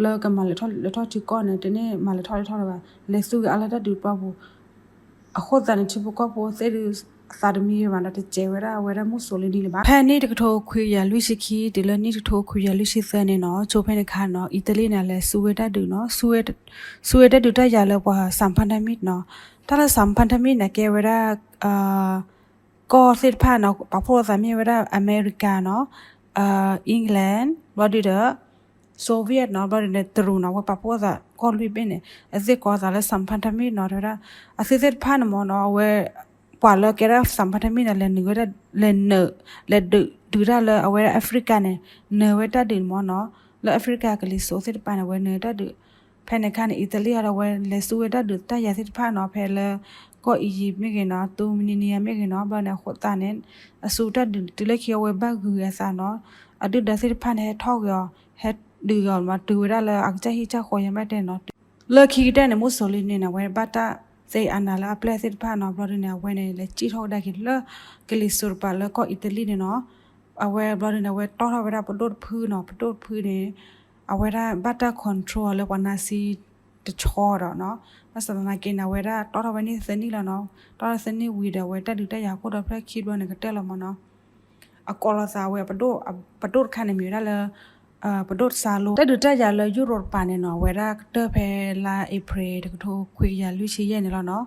လၢကမၤလဲၤထီၣ်လဲၤထီၣ်ထံကီၢ်န့ၣ် တန့ၢ်မၤလဲၤထီၣ်လဲၤထီၣ်လၢၤဘၣ် လဲၤသူက့ၤအါလၢတၢ်ဒုးပှၢ်ပူၤ အဃိသတးန့ၣ် ထံဖိကီၢ်ဖိသ့ၣ်ဒုး သးတမံဝဲဘၣ်ဒီး တစဲးဝဲဒၣ်အဝဲဒၣ် Mussolini လၢၤဘၣ်. ဖဲနံၣ်တကထိခွံကယၤလွံၢ်ဆံခံ တုၤလၢနံၣ်တကထိခွံကယၤလွံၢ်ဆံသၢန့ၣ်နီၤ ကၠိဖဲန့ၣ်အခါနီၤ Italy န့ၣ် အလဲၤဆူဝဲတၢ်ဒုးနီၤ ဆူဝဲတၢ်ဒုးတၢ်ယၤလၢပှၤ စၣ်ဖၣ်တၢ်မံၣ်နီၤ တၢ်လၢ စၣ်ဖၣ်တၢ်မံၣ်န့ၣ် ကဲဝဲဒၣ် ကီၢ်သ့ၣ်တဖၣ်နီၤ ပာ်ဖှိၣ်လိာ်သးမ့ၢ်ဝဲဒၣ် အမဲရကၤနီၤ England ဘျီဒုဒီး Soviet နီၤ ဘျီဒုန့ၣ် တရူးနီၤ အဝဲပာ်ဖှိၣ်သးကီၢ်လွံၢ်ဘ့ၣ်န့ၣ် အသ့ၣ်ကိးသးလၢ စၣ်ဖၣ်တၢ်မံၣ်နီၤ တဲဝဲဒၣ် အသုသ့ၣ်တဖၣ်န့ၣ်မ့ၢ်နီၤ အဝဲ ပှၤလၢကဲဒၣ် စၣ်ဖၣ်တၢ်မံၣ်န့ၣ် လဲၤနုာ်ဝဲဒၣ် လဲၤနုာ် လဲၤဒုး ဒုးတၢ်လၢအဝဲဒၣ် Africa န့ၣ် နုာ်ဝဲတၢ်ဒုးန့ၣ်မ့ၢ်နီၤ လၢ Africa ကလံၤစိးသ့ၣ်တဖၣ်န့ၣ် အဝဲနုာ်တၢ်ဒုး ဖဲန့ၣ်အခါန့ၣ် Italy အဒီးအဝဲလဲၤဆူဝဲတၢ်ဒုးတၢ်ယၤသ့ၣ်တဖၣ်နီၤ ဖဲလၢ ကီၢ် Egypt မ့ၢ်ဂ့ၤနီၤ Tunisia မ့ၢ်ဂ့ၤနီၤ ဘျီန့ၣ်အဃိသတးန့ၣ် အဆူတၢ်ဒုးတုၤလၢခံ အဝဲဘၣ်ဂုၤအသးနီၤ အဒုၣ်ဒါသ့ၣ်တဖၣ်န့ၣ် ဟဲထီၣ်က့ၤအီၤ ဟဲဒုးက့ၤအီၤမး တုၤဝဲဒၣ်လၢအကစၢ်ဟံၣ်ကစၢ်ဃီ ယမ့ၢ်တဲနီၤ လၢခံကတၢၢ်န့ၣ် Mussolini န့ၣ် အဝဲဘၣ်တၢ်သ့အနၤလၢအပျဲၢ်သ့ၣ်တဖၣ်နီၤ ဘျီဒုန့ၣ် အဝဲန့ၣ် လဲၤစံၣ်ထီၣ်ကဒါက့ၤလၢ ကလံၤစိးတပၤလၢကီၢ် Italy န့ၣ်နီၤ အဝဲဘျီဒုန့ၣ် အဝဲတီၢ်ထီၣ်ဝဲဒၣ်ပဒိၣ်တဖုနီၤ ပဒိၣ်တဖုန့ၣ် အဝဲဒၣ်ဘၣ်တၢ် control လၢပှၤ Nazi တဆီဒီးနီၤ ဘၣ်ဆၣ်သနာ်က့န့ၣ် အဝဲဒၣ်တီၢ်ထီၣ်ဝဲန့ၣ်သၢနံၣ်လီၤနီၤ တီၢ်ထီၣ်သၢနံၣ်ဝံၤဒီး အဝဲတၢ်ဒုးတၢ်ယၤခိၣ်ဒီဖျၢၣ်ခံဘျီန့ၣ် ကတၢၢ်လီၤမ့ၢ်နီၤ အကိးလီၤသးဝဲ ပဒိၣ်တခါန့ၣ်မ့ၢ်ဝဲဒၣ်လၢ ပဒိၣ်တစါလိ တၢ်ဒုးတၢ်ယၤလၢယူရိးတပၤန့ၣ်နီၤ အဝဲဒၣ်ကတၢၢ်ဖဲလါအ့ဖြ့ၣ် တကထိခွံကယၤလွံၢ်ဆံယဲၢ်န့ၣ်လီၤနီၤ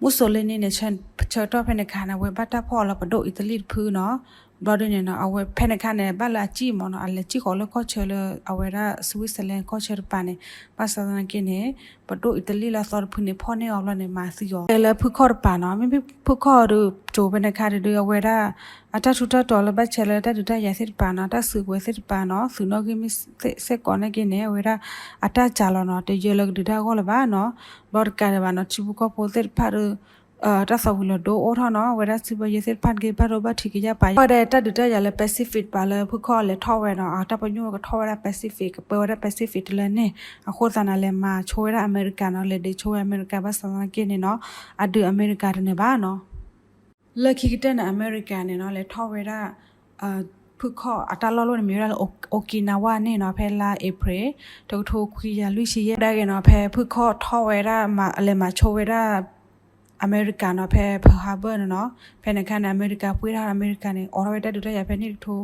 Mussolini န့ၣ် ဆၢကတီၢ်ဖဲန့ၣ်အခါန့ၣ် အဝဲဘၣ်တၢ်ဖီၣ်အီၤလၢပဒိၣ်အံၤတလံၣ်တဖုနီၤ ဘျီဒုန့ၣ်နီၤ အဝဲဖဲန့ၣ်ခါန့ၣ် ဘၣ်လၢအစံၣ်မ့ၢ်နီၤ အလဲၤစံၣ်ဃီၤလၢကီၢ်ဆၢလၢအဝဲဒၣ် Switzerland ကီၢ်ဆၢတပၤန့ၣ် ဘၣ်ဆၣ်သနာ်က့န့ၣ် ပဒိၣ်အံၤတလံၣ်လၢအသီတဖုန့ၣ် ဖီၣ်န့ၢ်အီၤဘျီန့ၣ် မၤသံအီၤ တဲလၢဖုခီၣ်တပၤနီၤ မ့မ့ၢ်ဖုခီၣ်ဒီး ကၠိဖဲန့ၣ်ခါဒုး အဝဲဒၣ် အတၢ်ထူးတၢ်တီၤလၢဘၣ်ဆဲးလၢတၢ်ဒုးတၢ်ယၤသ့ၣ်တဖၣ်နီၤ တၢ်စုကဝဲၤသ့ၣ်တဖၣ်နီၤ သုးနီၣ်ဂံၢ်မ့ၢ်စ့ၢ်ကီးနာ်က့န့ၣ် အဝဲဒၣ်အတၢ်စးလီၤနီၤ တယၢလၢကဒုးတၢ်အဂီၢ်လၢၤဘၣ်နီၤ ဘျီတကးဒံးဘၣ်နီၤ ထံဖိကီၢ်ဖိသ့ၣ်တဖၣ်ဒီး တၢ်သီဝံၤလီၤဒိအိၣ်ထီၣ်နီၤ အဝဲဒၣ်စံးဘၣ်ယဲသ့ၣ်တဖၣ်တက့ၢ် ဘၣ်ဒိဘၣ်ထံးကယၢ်ပာ် ဘၣ်ဒဲးတၢ်ဒုးတၢ်ယၤလၢ Pacific တပၤလၢဖုခီၣ်လဲၤထီၣ်ဝဲနီၤ အတၢ်ပညိၣ်ဝဲကထီၣ်ဝဲဒၣ် Pacific ကပၢဝဲဒၣ် Pacific တလၢန့ၣ် အဃိသတးန့ၣ် လဲၤမၤဆိဝဲဒၣ်အမဲရကၤနီၤ လဲၤဒုးဆိဝဲအမဲရကၤဘၣ်ဆၣ်သနာ်က့န့ၣ်နီၤ အဒုးအမဲရကၤတန့ၢ်ဘၣ်နီၤ လၢခံကတၢၢ်န့ၣ် အမဲရကၤန့ၣ်နီၤ လဲၤထီၣ်ဝဲဒၣ် ဖုခီၣ်အတၢ်လီၢ်လီၢ်န့ၣ် မ့ၢ်ဝဲဒၣ်လၢ Okinawa န့ၣ်နီၤ ဖဲလါ April တကထိခွံကယၤလွံၢ်ဆံယဲၢ် ဒၣ်ဂ့ၤနီၤ ဖဲဖုခီၣ်ထီၣ်ဝဲဒၣ် လဲၤမၤဆိဝဲဒၣ် အမဲရကၤနီၤ ဖဲ Pearl Harbor န့ၣ်နီၤ ဖဲန့ၣ်ခါန့ၣ် အမဲရကၤပှ့ၢ်ထီၣ် အမဲရကၤန့ၣ် အိးထီၣ်ဝဲတၢ်ဒုးတၢ်ယၤဖဲန့ၣ်တကထိ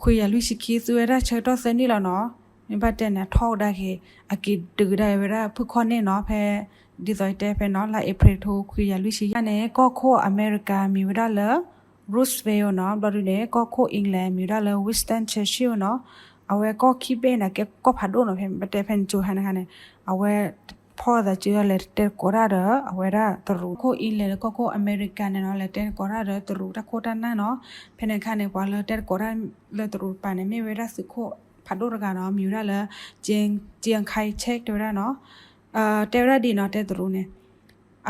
ခွံကယၤလွံၢ်ဆံခံ သုဝဲဒၣ်ဆၢကတီၢ်သၢနံၣ်လီၤနီၤ မ့ၢ်ဘၣ်တဲန့ၣ် အထီၣ်ကဒါက့ၤ အက့ၤဒုးကဒါဝဲဒၣ်ဖုခီၣ်န့ၣ်နီၤ ဖဲ ဒ်သိးတဲဖဲနီၤ လါ April တကထိခွံကယၤလွံၢ်ဆံယဲၢ်န့ၣ် ကီၢ်ခိၣ်အမဲရကၤမံၤဝဲဒၣ်လၢ Roosevelt နီၤ ဘျီဒုန့ၣ် ကီၢ်ခိၣ် England မံၤဝဲဒၣ်လၢ Winston Churchill နီၤ အဝဲကီၢ်ခံဘ့ၣ်န့ၣ် ကဲကီၢ်ဖးဒိၣ်နီၤ ဖဲတဲဖဲန့ၣ်ကၠိဟဲန့ၣ်ခါန့ၣ် အဝဲ ဖီၣ်သးစုဒီးလဲၤတဲသကိးတၢ်ဒီး အဝဲဒၣ်တရူး ကီၢ်ခိၣ် England ဒီးကီၢ်ခိၣ်အမဲရကၤန့ၣ်နီၤ လဲၤတဲသကိးတၢ်ဒီးတရူးတၢ်ခိၣ်တၢ်နၢ်နီၤ ဖဲန့ၣ်ခါန့ၣ် ပှၤလၢတဲသကိးတၢ်လၢတရူးတပၤန့ၣ် မ့ၢ်ဝဲဒၣ်သုးခိၣ်ဖးဒိၣ်တဂၤနီၤ မံၤဝဲဒၣ်လၢ Chiang Chiang Kai-shek တဲဝဲဒၣ်နီၤ တဲဝဲဒၣ်ဒ်နီၤ တဲတရူးန့ၣ်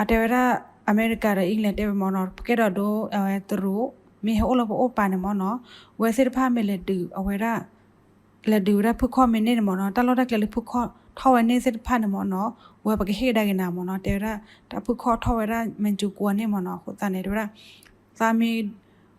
အတဲဝဲဒၣ် အမဲရကၤဒီး England တဲဝဲမ့ၢ်နီၤ ပကဲထီၣ်ဒိ အဝဲတရူး မ့ၢ်ဟဲအိၣ်လၢပအိၣ်ပၤန့ၣ်မ့ၢ်နီၤ ဝဲသ့ၣ်တဖၣ်မ့ၢ်လဲၤဒုးအဝဲဒၣ် လဲၤဒုးဝဲဒၣ်ဖုခီၣ်မ့ၢ်န့ၢ်န့ၣ်မ့ၢ်နီၤ တၢ်လီၢ်တၢ်ကျဲလၢဖုခီၣ်ထီၣ်ဝဲန့ၢ်သ့ၣ်တဖၣ်န့ၣ်မ့ၢ်နီၤ ဝဲပကဟ့ၣ်ကဒါက့ၤနၤမ့ၢ်နီၤ တဲဝဲဒၣ် တၢ်ဖုခီၣ်ထီၣ်ဝဲဒၣ် မ့ၢ်ကၠိကိးန့ၣ်မ့ၢ်နီၤ အဃိသတးန့ၣ် တဲဝဲဒၣ် သးမ့ၢ်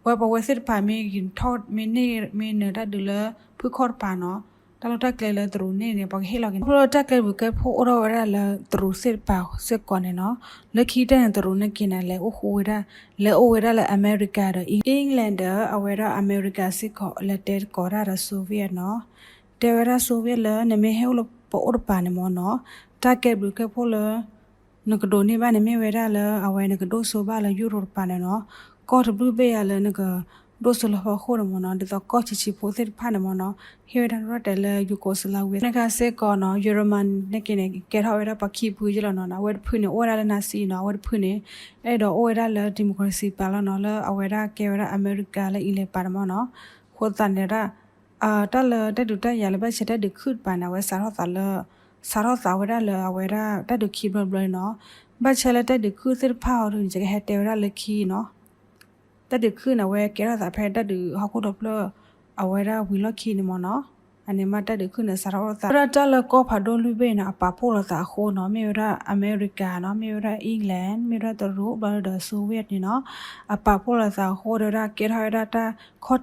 ဝဲပဝဲသ့ၣ်တဖၣ်မ့ၢ်ဂ့ၤထီၣ်မ့ၢ်န့ၢ် မ့ၢ်နၢၤတၢ်ဒုးလၢဖုခီၣ်တပၤနီၤ တၢ်လီၢ်တၢ်ကျဲလၢတရူးန့ၣ်န့ၣ် ပှၤကဟ့ၣ်လီၤက့ၤ ဖဲလၢတၢ်ကျဲဘျုးကဲဖှိၣ်အိၣ်ထီၣ်ဝဲဒၣ်လၢတရူးသ့ၣ်တပၤစ့ၢ်ကီးန့ၣ်နီၤ လၢခံကတၢၢ်န့ၣ် တရူးန့ၣ်က့ၤန့ၣ် လဲၤအိၣ်ဃူဝဲဒၣ် လဲၤအိၣ်ဝဲဒၣ်လၢအမဲရကၤဒီး England ဒီး အဝဲဒၣ်အမဲရကၤစ့ၢ်ကီး လဲၤတဲသကိးတၢ်ဒီး Soviet နီၤ တဲဝဲဒၣ် Soviet လၢ နမ့ၢ်ဟဲအိၣ်လၢပအိၣ်တပၤန့ၣ်မ့ၢ်နီၤ တၢ်ကျဲဘျုးကဲဖှိၣ်လၢ နကဒိးန့ၢ်ဘၣ်န့ၣ် မ့ၢ်ဝဲဒၣ်လၢအဝဲနကဒိၣ်စိဘၣ်လၢယူရိးတပၤန့ၣ်နီၤ ကီၢ်တဘျုးဘ့ၣ်ယၤလၢနကဒိၣ်စိလၢဟီၣ်ခိၣ်န့ၣ်မ့ၢ်နီၤ ဒ်သိးကီၢ်ဆံးဆံးဖိသ့ၣ်တဖၣ်န့ၣ်မ့ၢ်နီၤ ဟ့ၣ်ဝဲဒၣ်တၢ်ရဲၣ်တၢ်ကျဲၤလၢ Yugoslavia န့ၣ်ခါစ့ၢ်ကီးနီၤ ယီၤမနံန့ၣ်က့ၤန့ၣ် ကဲထီၣ်ဝဲဒၣ်ပှၤခံဖုယဲၢ်လီၤနီၤ အဝဲတဖုန့ၣ် အိၣ်ဝဲဒၣ်လၢ Nazi နီၤ အဝဲတဖုန့ၣ် အဲၣ်ဒိးအိၣ်ဝဲဒၣ်လၢ democracy ပၤလီၤနီၤ လၢအဝဲဒၣ်ကဲဝဲဒၣ်အမဲရကၤလၢ England ပၤန့ၣ်မ့ၢ်နီၤ အဃိသတးန့ၣ်ဒၣ် တၢ်လၢတၢ်ဒုးတၢ်ယၤလၢဘၣ်ဆဲးတၢ်ဒုးခုၣ်တပၤန့ၣ် အဝဲစးထီၣ်သးလၢ စးထီၣ်သးဝဲဒၣ်လၢအဝဲဒၣ်တၢ်ဒုးခံဘျီတဘျီန့ၣ်နီၤ ဘၣ်ဆဲးလၢတၢ်ဒုးခုၣ်သ့ၣ်တဖၣ်အီၤဒုးန့ၣ် ကဟဲတဲဝဲဒၣ်လၢခံနီၤ တၢ်ဒုးခုၣ်န့ၣ် အဝဲကဲထီၣ်သးဖဲတၢ်ဒုးဟီၣ်ခိၣ်ဒီဖျၢၣ် အဝဲဒၣ်ဝံၤလီၢ်ခံန့ၣ်မ့ၢ်နီၤ အန့ၣ်မ့ၢ်တၢ်ဒုးခုၣ်န့ၣ် စးထီၣ်အိၣ်သး ဝဲဒၣ်တၢ်လၢကီၢ်ဖးဒိၣ်လွံၢ်ဘ့ၣ်န့ၣ် အပာ်ဖှိၣ်လိာ်သးအဃိနီၤ မ့ၢ်ဝဲဒၣ်အမဲရကၤနီၤ မ့ၢ်ဝဲဒၣ် England မ့ၢ်ဝဲဒၣ်တရူး ဘျီဒီး Soviet န့ၣ်နီၤ အပာ်ဖှိၣ်လိာ်သးအဃိဒီးဝဲဒၣ်ကဲထီၣ်ဝဲဒၣ်တၢ်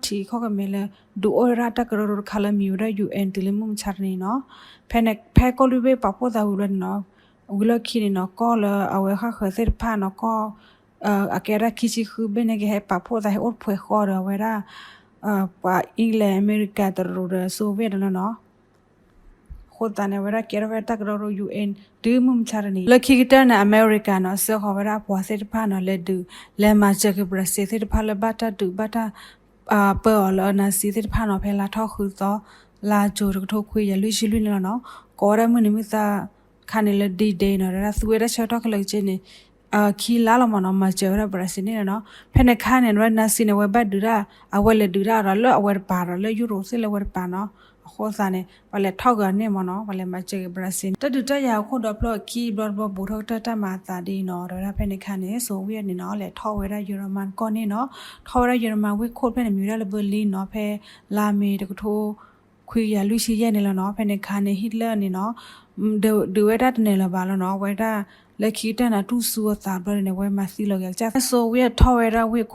ခီၣ်ထံးခီၣ်ကမဲလၢ ဒုးအိၣ်ဝဲဒၣ်တၢ်ကရၢကရိတခါလၢမံၤဝဲဒၣ် ယူၣ်အဲၣ် တုၤလၢမုၢ်မဆါတနံၤနီၤ ဖဲန့ၣ် ဖဲကီၢ်လွံၢ်ဘ့ၣ်ပာ်ဖှိၣ်သးဝံၤဘျီန့ၣ်နီၤ ဝံၤလီၢ်ခံန့ၣ်နီၤ ကီၢ်လၢအဝဲဃၣ်ဃၢၤသ့ၣ်တဖၣ်နီၤ ကီၢ် အကဲဝဲဒၣ်ခံဆံဃုဘ့ၣ်န့ၣ်က့ၤ ဟဲပာ်ဖှိၣ်သး ဟဲအိၣ်တဖှဲးဃီဒီးအဝဲဒၣ် ပှၤ England အမဲရကၤ တရူးဒီး Soviet လီၤနီၤ အဃိသတးန့ၣ် အဝဲဒၣ်ကဲထီၣ်ဝဲဒၣ်တၢ်ကရၢကရိ ယူၣ်အဲၣ် တုၤမုၢ်မဆါတနံၤ လၢခံကတၢၢ်န့ၣ် အမဲရကၤနီၤ စၢဃီၤဝဲဒၣ်အပှၤသ့ၣ်တဖၣ်နီၤ လဲၤဒုး လဲၤမၤစၢၤက့ၤ Brazil သ့ၣ်တဖၣ်လၢဘၣ်တၢ်ဒုးဘၣ်တၢ် ပၢအီၤလၢ Nazi သ့ၣ်တဖၣ်နီၤ ဖဲလါထီၣ်ဃုသီ လါကၠိၤတကထိခွံကယၤလွံၢ်ဆံလွံၢ်န့ၣ်လီၤနီၤ ကိးဝဲဒၣ်မုၢ်နံၤမုၢ်သၣ်ခါန့ၣ်လၢ D-Day နီၤ ဒၣ်သူဝဲဒၣ်ဆၢကတီၢ်ခဲလၢာ်က့န့ၣ် ခံလါလီၤမ့ၢ်နီၤ မၤစၢၤဝဲဒၣ် Brazil န့ၣ်လီၤနီၤ ဖဲန့ၣ်ခါန့ၣ် ဝဲ Nazi န့ၣ် အဝဲဘၣ်ဒုးဒၣ် အဝဲလဲၤဒုးဒၣ်ဒီးလၢအဝဲတပၤဒီးလၢယူရိးသ့ၣ်လၢအဝဲတပၤနီၤ အဃိသတးန့ၣ် ပှၤလဲၤထီၣ်ဂၢၢ်န့ၣ်မ့ၢ်နီၤ ပှၤလဲၤမၤစၢၤက့ၤ Brazil န့ၣ် တၢ်ဒုးတၢ်ယၤအခိၣ်ဒီဖျၢၣ်ခံဘျီတဘျီ ဘူးထီၣ်ကတၢၢ်တၢ်မၤအသးဒ်အံၤနီၤ ဒီးဝဲဒၣ်ဖဲန့ၣ်ခါန့ၣ် Soviet န့ၣ်နီၤ လဲၤထီၣ်ဝဲဒၣ် German ကီၢ်န့ၣ်နီၤ ထီၣ်ဝဲဒၣ် German ဝ့ၢ်ခိၣ်တဖျၢၣ်န့ၣ် မံၤဝဲဒၣ်လၢ Berlin နီၤ ဖဲလါမ့ၤတကထိခွံကယၤလွံၢ်ဆံယဲၢ်န့ၣ်လီၤနီၤ ဖဲန့ၣ်ခါန့ၣ် Hitler န့ၣ်နီၤ ဒုးဝဲဒၣ်တန့ၢ်လၢၤဘၣ်လီၤနီၤ အဝဲဒၣ်လၢခံကတၢၢ်န့ၣ် တူၢ်ဆူအသးဘျီန့ၣ် အဝဲမၤသံလီၤက့ၤကစၢ် Soviet ထီၣ်ဝဲဒၣ် ဝ့ၢ်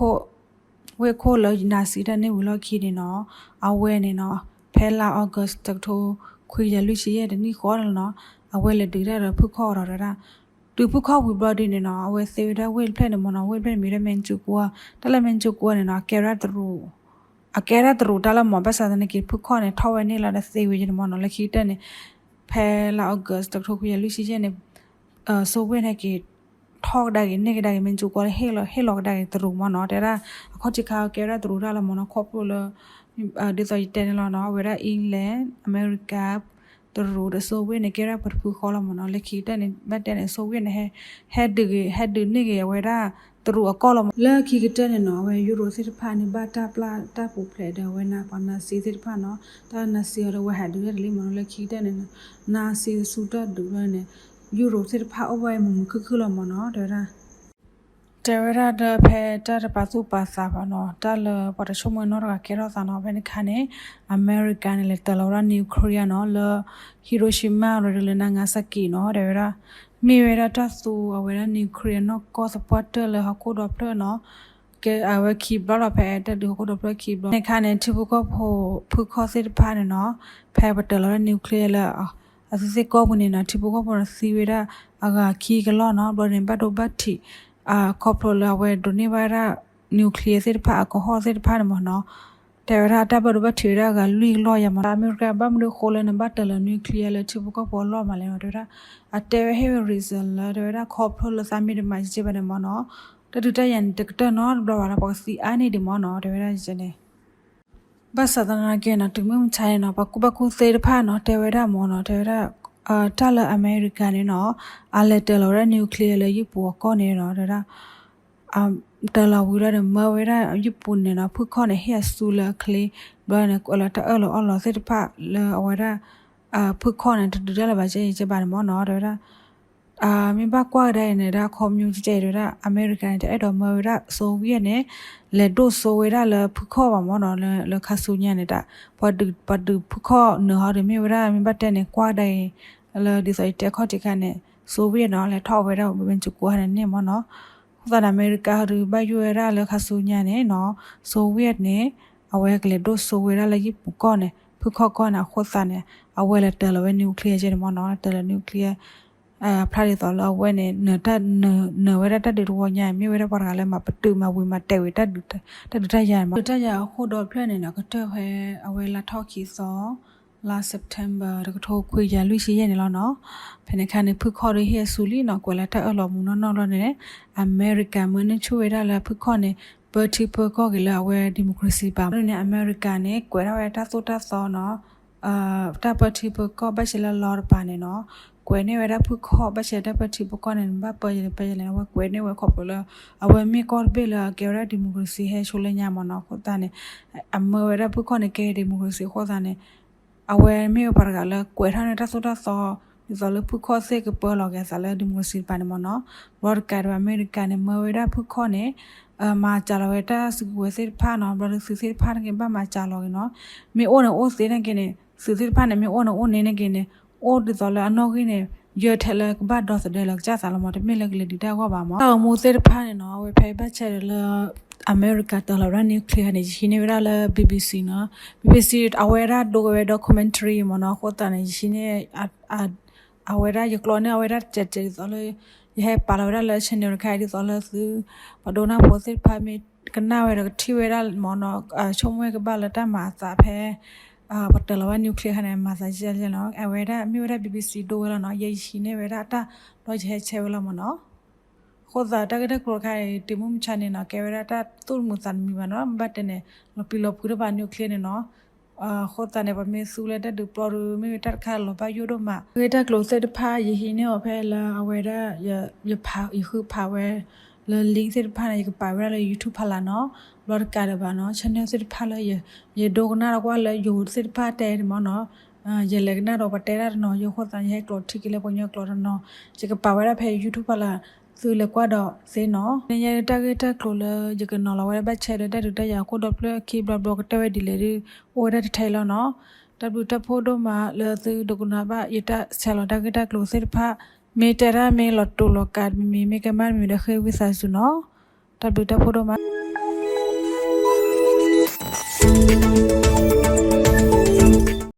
ခိၣ်လၢ Nazi တၢ်န့ၣ်ဝံၤလီၢ်ခံန့ၣ်နီၤ အဝဲန့ၣ်နီၤ ဖဲလါ August တကထိခွံကယၤလွံၢ်ဆံယဲၢ်တနံၣ်ဃီန့ၣ်လီၤနီၤ အဝဲလဲၤဒုးတၢ်ဒီးဖုခီၣ်ဒီးဝဲဒၣ် ဒုးဖုခီၣ်ဝံၤဘျီဒ်န့ၣ်နီၤ အဝဲသ့ဝဲဒၣ်ဝ့ၢ်တဖျၢၣ်န့ၣ်မ့ၢ်နီၤ ဝ့ၢ်တဖျၢၣ်န့ၣ်မ့ၢ်ဝဲဒၣ် Manchukuo တၢ်လၢ Manchukuo န့ၣ်နီၤ အကဲဝဲဒၣ်တရူး အကဲဝဲဒၣ်တရူးတၢ်လၢမ့ၢ် ဘၣ်ဆၣ်သနာ်က့ ဖုခီၣ်န့ၣ် ထီၣ်ဝဲန့ၣ်လီၤဒီးသ့ဝဲယဲၢ်န့ၣ်မ့ၢ်နီၤ လၢခံကတၢၢ်န့ၣ် ဖဲလါ August တကထိခွံကယၤလွံၢ်ဆံယဲၢ်န့ၣ် Soviet န့ၣ်က့ၤ ထီၣ်ကဒါက့ၤ န့ၢ်ကဒါက့ၤ မ့ၢ်ကၠူကွီလၢ ဟ့ၣ်လီၤကဒါက့ၤတရူးမ့ၢ်နီၤ. တဲဝဲဒၣ် အခီၣ်ထံးခါကဲဝဲဒၣ်တရူးတၢ်လီၤမ့ၢ်နီၤ ခီဖျိလၢ ဒ်သိးယတဲန့ၣ်လီၤနီၤ အဝဲဒၣ် England America တရူးဒီး Soviet န့ၣ် ကဲဝဲဒၣ်ပှၤတဖုဃီလီၤမ့ၢ်နီၤ. လၢခံကတၢၢ်န့ၣ် ဘၣ်တဲန့ၣ် Soviet န့ၣ် ဟဲဒုး ဟဲဒုးန့ၢ်က့ၤအဝဲဒၣ် တရူးအကီၢ်လီၤမ့ၢ်. လၢခံကတၢၢ်န့ၣ်နီၤ အဝဲယူရိသ့ၣ်တဖၣ်န့ၣ် ဘၣ်တၢ်ပျၢ်တၢ်ပူၤဖျဲးဒီးအဝဲန့ၣ် ပှၤနါစံသ့ၣ်တဖၣ်နီၤ. တၢ်နါစံအီၤဒီး အဝဲဟးဒုးတၢ်တလံမ့ၢ်နီၤ. လၢခံကတၢၢ်န့ၣ် နါစံဆူၣ်တၢ်ဒုးဘျီန့ၣ် ယူရိသ့ၣ်တဖၣ်အိၣ်ဘၣ်အံၤ မုာ်မုာ်ခုၣ်ခုၣ်လီၤမ့ၢ်နီၤ တဲဝဲဒၣ်. တဲဝဲဒၣ်ဒီး ဖဲတၢ်တပာ်သူၣ်ပာ်သးဘၣ်နီၤ တၢ်လၢပှၤတဆိကမိၣ်နီတဂၤကဲထီၣ်သးနီၤ ဖဲန့ၣ်အခါန့ၣ် အမဲရကၤန့ၣ် လဲၤတၢၤလီၤဝဲဒၣ် nuclear နီၤ လၢ Hiroshima ဒီးလၢ Nagasaki နီၤ တဲဝဲဒၣ် မ့ၢ်ဝဲဒၣ်တၢ်သူအဝဲဒၣ် nuclear နီၢ်ကီၢ်သပှၢ်တၢၢ်လၢဟီၣ်ခိၣ်ဒီဖျၢၣ်နီၤ. ကဲ အဝဲခံဘျီဒီး ဖဲတၢ်ဒုးဟီၣ်ခိၣ်ဒီဖျၢၣ်ခံဘျီန့ၣ်အခါန့ၣ် ထံဖိကီၢ်ဖိ ဖုခီၣ်သ့ၣ်တဖၣ်န့ၣ်နီၤ ဖဲပတၢၤလီၤဝဲဒၣ် nuclear လၢ အသုသ့ၣ်ကီၢ်ပူၤန့ၣ်နီၤ ထံဖိကီၢ်ဖိန့ၣ်သံဝဲဒၣ်အဂၤခံကလီၢ်နီၤ. ဘျီန့ၣ် ဘၣ်ဒိဘၣ်ထံး ခီဖျိလၢအဝဲဒိးန့ၢ်ဘၣ်ဝဲဒၣ် nuclear သ့ၣ်တဖၣ် alcohol သ့ၣ်တဖၣ်န့ၣ်မ့ၢ်နီၤ. တဲဝဲဒၣ်တၢ်ဘၣ်ဒိဘၣ်ထံးဝဲဒၣ်အဂၤလွံၢ်ကလီၢ်ယၤမ့ၢ်နီၤ. အမဲရကၤ ဘၣ်မနုၤဃိလၢနဘၣ်တၢၤလီၤ nuclear လၢထံဖိကီၢ်ဖိအလီၢ်မးလဲၣ်နီၤ တဲဝဲဒၣ်. အတဲဝဲဟ့ၣ်ဝဲ reason လၢ တဲဝဲဒၣ် ခီဖျိလၢသးမ့ၢ်တမၤကဲဘၣ်န့ၣ်မ့ၢ်နီၤ တၢ်ဒုးတၢ်ယၤန့ၣ် တကတၢၢ်နီတဘျီဘၣ်ဒီး ပှၤကသံအါန့ၢ်ဒံးမ့ၢ်နီၤ တဲဝဲဒၣ်န့ၣ်. ဘၣ်ဆၣ်သနာ်က့နီၤ တုၤမုၢ်မဆါန့ၣ်နီၤ ပှၤကူၣ်ဘၣ်ကူၣ်သ့တဖၣ်နီၤ တဲဝဲဒၣ်မ့ၢ်နီၤ တဲဝဲဒၣ် တၢ်လၢအမဲရကၤန့ၣ်နီၤ အလဲၤတၢၤလီၤဝဲဒၣ် nuclear လၢယုၢ်ပူၤအကီၢ်န့ၣ်နီၤ တဲဝဲဒၣ် တၢၤလီၤဝံၤလီၤန့ၣ် မၢဝဲဒၣ်ယုၢ်ပူၤန့ၣ်နီၤ ဖုခီၣ်န့ၣ် ဟ့ၣ်အစုလၢအချ့ ဘျီန့ၣ် ကွဲးလီၤတၢ်အၢၣ်လီၤအီလီၤသ့ၣ်တဖၣ်လၢအဝဲဒၣ် ဖုခီၣ်န့ၣ် တဒုးတၢ်လၢၤဘၣ်ကဲဘၣ်န့ၣ်မ့ၢ်နီၤ တဲဝဲဒၣ်. မ့ၢ်ဘၣ်ကွၢ်ကဒါအံၤန့ၣ် ဒၣ်ခီမညူကဲတဲဝဲဒၣ် အမဲရကၤန့ၣ် တအဲၣ်ဒိးမၢဝဲဒၣ် Soviet န့ၣ် လဲၤဒိၣ်စိဝဲဒၣ်လၢဖုခီၣ်ဘၣ်မ့ၢ်နီၤ လၢခါဆူညါန့ၣ် တၢ် ပှၤဒုးဖုခီၣ်နၢၤဟီဒီး မ့ၢ်ဝဲဒၣ် မ့ၢ်ဘၣ်တဲန့ၣ် ကွၢ်ကဒါအံၤ လၢဒ်သိးယတဲခီၣ်ထံးခါန့ၣ် Soviet နီၤ လဲၤထီၣ်ဝဲဒၣ် မ့ၢ်ကၠူကိးဟါန့ၣ်န့ၣ်မ့ၢ်နီၤ. အဃိသတးန့ၣ် အမဲရကၤဟီဒီး ဘၣ်ယိၣ်ဝဲဒၣ်လၢခါဆူညါန့ၣ်နီၤ Soviet န့ၣ် အဝဲကလဲၤဒိၣ်စိဝဲဒၣ်လၢယုၢ်ပူၤကီၢ်န့ၣ် ဖုခီၣ်ကီၢ်န့ၣ် အဃိသတးန့ၣ် အဝဲလဲၤတၢၤလီၤဝဲ nuclear ကဲန့ၣ်မ့ၢ်နီၤ တၢၤလီၤ nuclear ဖျါဒ်သိးလၢအဝဲန့ၣ် နၢၤဝဲဒၣ်တၢ်ဒုးတဝီညါ မ့ၢ်ဝဲဒၣ်ပှၤတဂၤလၢမၤပတုာ်မၤဝံၤမၤတဲာ်ဝံၤ တၢ်ဒုးတၢ်ယၤမ့ၢ် တၢ်ယၤအဃိဒီဖျၢၣ်န့ၣ်နီၤ ကတၢၢ်ဖဲအဝဲလါထီၣ်ခံသီ လါ September တကထိခွံကယၤလွံၢ်ဆံယဲၢ်န့ၣ်လီၤနီၤ. ဖဲန့ၣ်အခါန့ၣ် ဖုခီၣ်ဒီးဟ့ၣ်အစုလံနီၤ ကွဲးလၢတၢ်အၢၣ်လီၤမူနီၢ်နီၢ်လီၤန့ၣ် အမဲရကၤမၢန့ၢ်ဆူၣ်ဝဲဒၣ်လၢဖုခီၣ်န့ၣ် ပၢထံပၢကီၢ်က့ၤလၢအဝဲ democracy ဘၣ်န့ၣ် အမဲရကၤန့ၣ် ကွဲးထီၣ်ဝဲတၢ်သိၣ်တၢ်သီနီၤ တၢ်ပၢထံပၢကီၢ်ဘၣ်ဆဲးလၢလီတပၤန့ၣ်နီၤ ကွဲးန့ၢ်ဝဲဒၣ်ဖုခီၣ် ဘၣ်ဆဲးတၢ်ပၢထံပၢကီၢ်န့ၣ် ဘၣ်ပၢယလဲၣ်ပၢယလဲၣ် အဝဲကွဲးန့ၢ်ဝဲခီဖျိလၢ အဝဲမ့ၢ်ကီၢ်တဘ့ၣ်လၢအကဲဝဲဒၣ် democracy ဟဲဆိလၢညါမ့ၢ်နီၤ အဃိသတးန့ၣ် အမၢဝဲဒၣ်ဖုခီၣ်န့ၣ်ကဲ democracy အဃိသတးန့ၣ် အဝဲမ့ၢ်ဝဲပှၤတဂၤလၢကွဲးထီၣ်န့ၢ်တၢ်သိၣ်တၢ်သီ ဒ်သိးလၢဖုခီၣ်သ့ၣ်ကပၢလီၤက့ၤအသးလၢ democracy တပၤန့ၣ်မ့ၢ်နီၤ ဘျီတကးဒီးအမဲရကၤန့ၣ် မၢဝဲဒၣ်ဖုခီၣ်န့ၣ် မၤစှၤလီၤဝဲတၢ်စုကဝဲၤသ့ၣ်တဖၣ်နီၤ ဘျီဒုးသုးသ့ၣ်တဖၣ်န့ၣ်က့ၤဘၣ်မၤစှၤလီၤက့ၤနီၤ မ့ၢ်အိၣ်န့ၣ်အိၣ်သ့န့ၣ်က့ၤန့ၣ် သုးသ့ၣ်တဖၣ်န့ၣ် မ့ၢ်အိၣ်န့ၣ်အိၣ်န့ၣ်န့ၣ်က့ၤန့ၣ် အိၣ်ဒ်သိးလၢအနီၣ်ဂံၢ်န့ၣ် ယၢထဲလၢကဘၣ်ဒီသဒၢလီၤကစၢ်သးလီၤမ့ၢ် တမ့ၢ်လၢကလဲၤဒုးတၢ်အဂီၢ်ဘၣ်မ့ၢ် တၢ်ဂီၤမူသ့ၣ်တဖၣ်န့ၣ်နီၤ အဝဲဖဲဘၣ်ဆဲးဒီးလၢ အမဲရကၤတၢၤလီၤဝဲဒၣ် nuclear န့ၣ် ယဟံးန့ၢ်ဝဲဒၣ်လၢ BBC နီၤ BBC အဝဲဒၣ်ဒိဝဲ documentary မ့ၢ်နီၤ အဃိသတးန့ၣ် ယဟံးန့ၢ် အဝဲဒၣ်ယကျိးန့ၢ်အဝဲဒၣ်တစဲးတစဲးဒ်သိးလၢ ယဟဲပာ်လီၤဝဲဒၣ်လၢ channel တခါအံၤဒ်သိးလၢသု ပှၤဒိကနၣ်ဖိသ့ၣ်တဖၣ်မ့ၢ်ကနၣ်ဝဲဒီးကထံၣ်ဝဲဒၣ်မ့ၢ်နီၤ ဆိကမိၣ်ဝဲကဘၣ်လၢတၢ်မၤအသးဖဲ ပတၢၤလီၤဝဲ nuclear ခါန့ၣ်မၤသးဒ်လဲၣ်နီၤ အဝဲဒၣ်မ့ၢ်ဝဲဒၣ် BBC ဒိဝဲလီၤနီၤ ယဟံးန့ၢ်ဝဲဒၣ်အတၢ် ဒီးယဟဲဆဲးဝဲလီၤမ့ၢ်နီၤ အဃိသတးတၢ်ဂ့ၢ်တၢ်ကျိၤတခါအံၤ တုၤမုၢ်မဆါန့ၣ်နီၤ ကဲဝဲဒၣ်တၢ်သူၣ်တမုာ်သးတမုာ်ဘၣ်နီၤ မ့ၢ်ဘၣ်တဲန့ၣ် လီၤပျံၤလီၤဖုးတဘၣ် nuclear န့ၣ်နီၤ အဃိသတးန့ၣ် ပမ့ၢ်သူလၢတၢ်ဒုးပျီဒီး မ့ၢ်ဝဲတၢ်တခါလီၤဘၣ်ယိၣ်ဒိၣ်မး တၢ်ဂ့ၢ်တၢ်ကျိၤသ့ၣ်တဖၣ် ယဟံးန့ၢ်အီၤဖဲလၢအဝဲဒၣ် ယဃုဖးဝဲ လၢ link သ့ၣ်တဖၣ်န့ၣ် ယကပာ်ဝဲဒၣ်လၢ YouTube ဖးလာ်နီၤ ဘျီတကးဒံးဘၣ်နီၤ channel သ့ၣ်တဖၣ်လၢ ယဒိကနၣ်ဒီးကွၢ်လၢယိၤသ့ၣ်တဖၣ်တဲန့ၣ်မ့ၢ်နီၤ ယလဲၤကနၣ်ဒီးပှၤတဲဒၣ်တနီၤ ယဃိသတး ယဟဲကျိးထံၣ်က့ၤလၢပှၤကညီကျိာ်တနီၤ ယကပာ်ဝဲဒၣ်ဖဲ YouTube ဖးလာ် သုလဲၤကွၢ်ဒီးသ့နီၤ န့ၣ်ညါတၢ်ဂ့ၢ်တၢ်ကျိၤလၢယကနီၤလီၤဝဲဒၣ်ဘၣ်ဆဲးဒီးတၢ်ဒုးတၢ်ယၤအခိၣ်ဒီဖျၢၣ်ခံဘျီဘျီကတၢၢ်ဝဲဒ်လဲၣ်ဒီး အိၣ်ဝဲဒၣ်တထဲအံၤလီၤနီၤ တၢ်ဘျုးတၢ်ဖှိၣ်ဒိၣ်မးလၢသုဒိကနၣ်ဘၣ်ယတၢ်ဆဲးလီၤတၢ်ဂ့ၢ်တၢ်ကျိၤသ့ၣ်တဖၣ် မ့ၢ်တဲဒၣ်မ့ၢ်လီၤတူာ်လီၤကာ်တမံၤမံၤ မ့ၢ်ကမၣ်တမံၤဒီးဃ့ဝံသးစူၤနီၤ တၢ်ဘျုးတၢ်ဖှိၣ်ဒိၣ်မး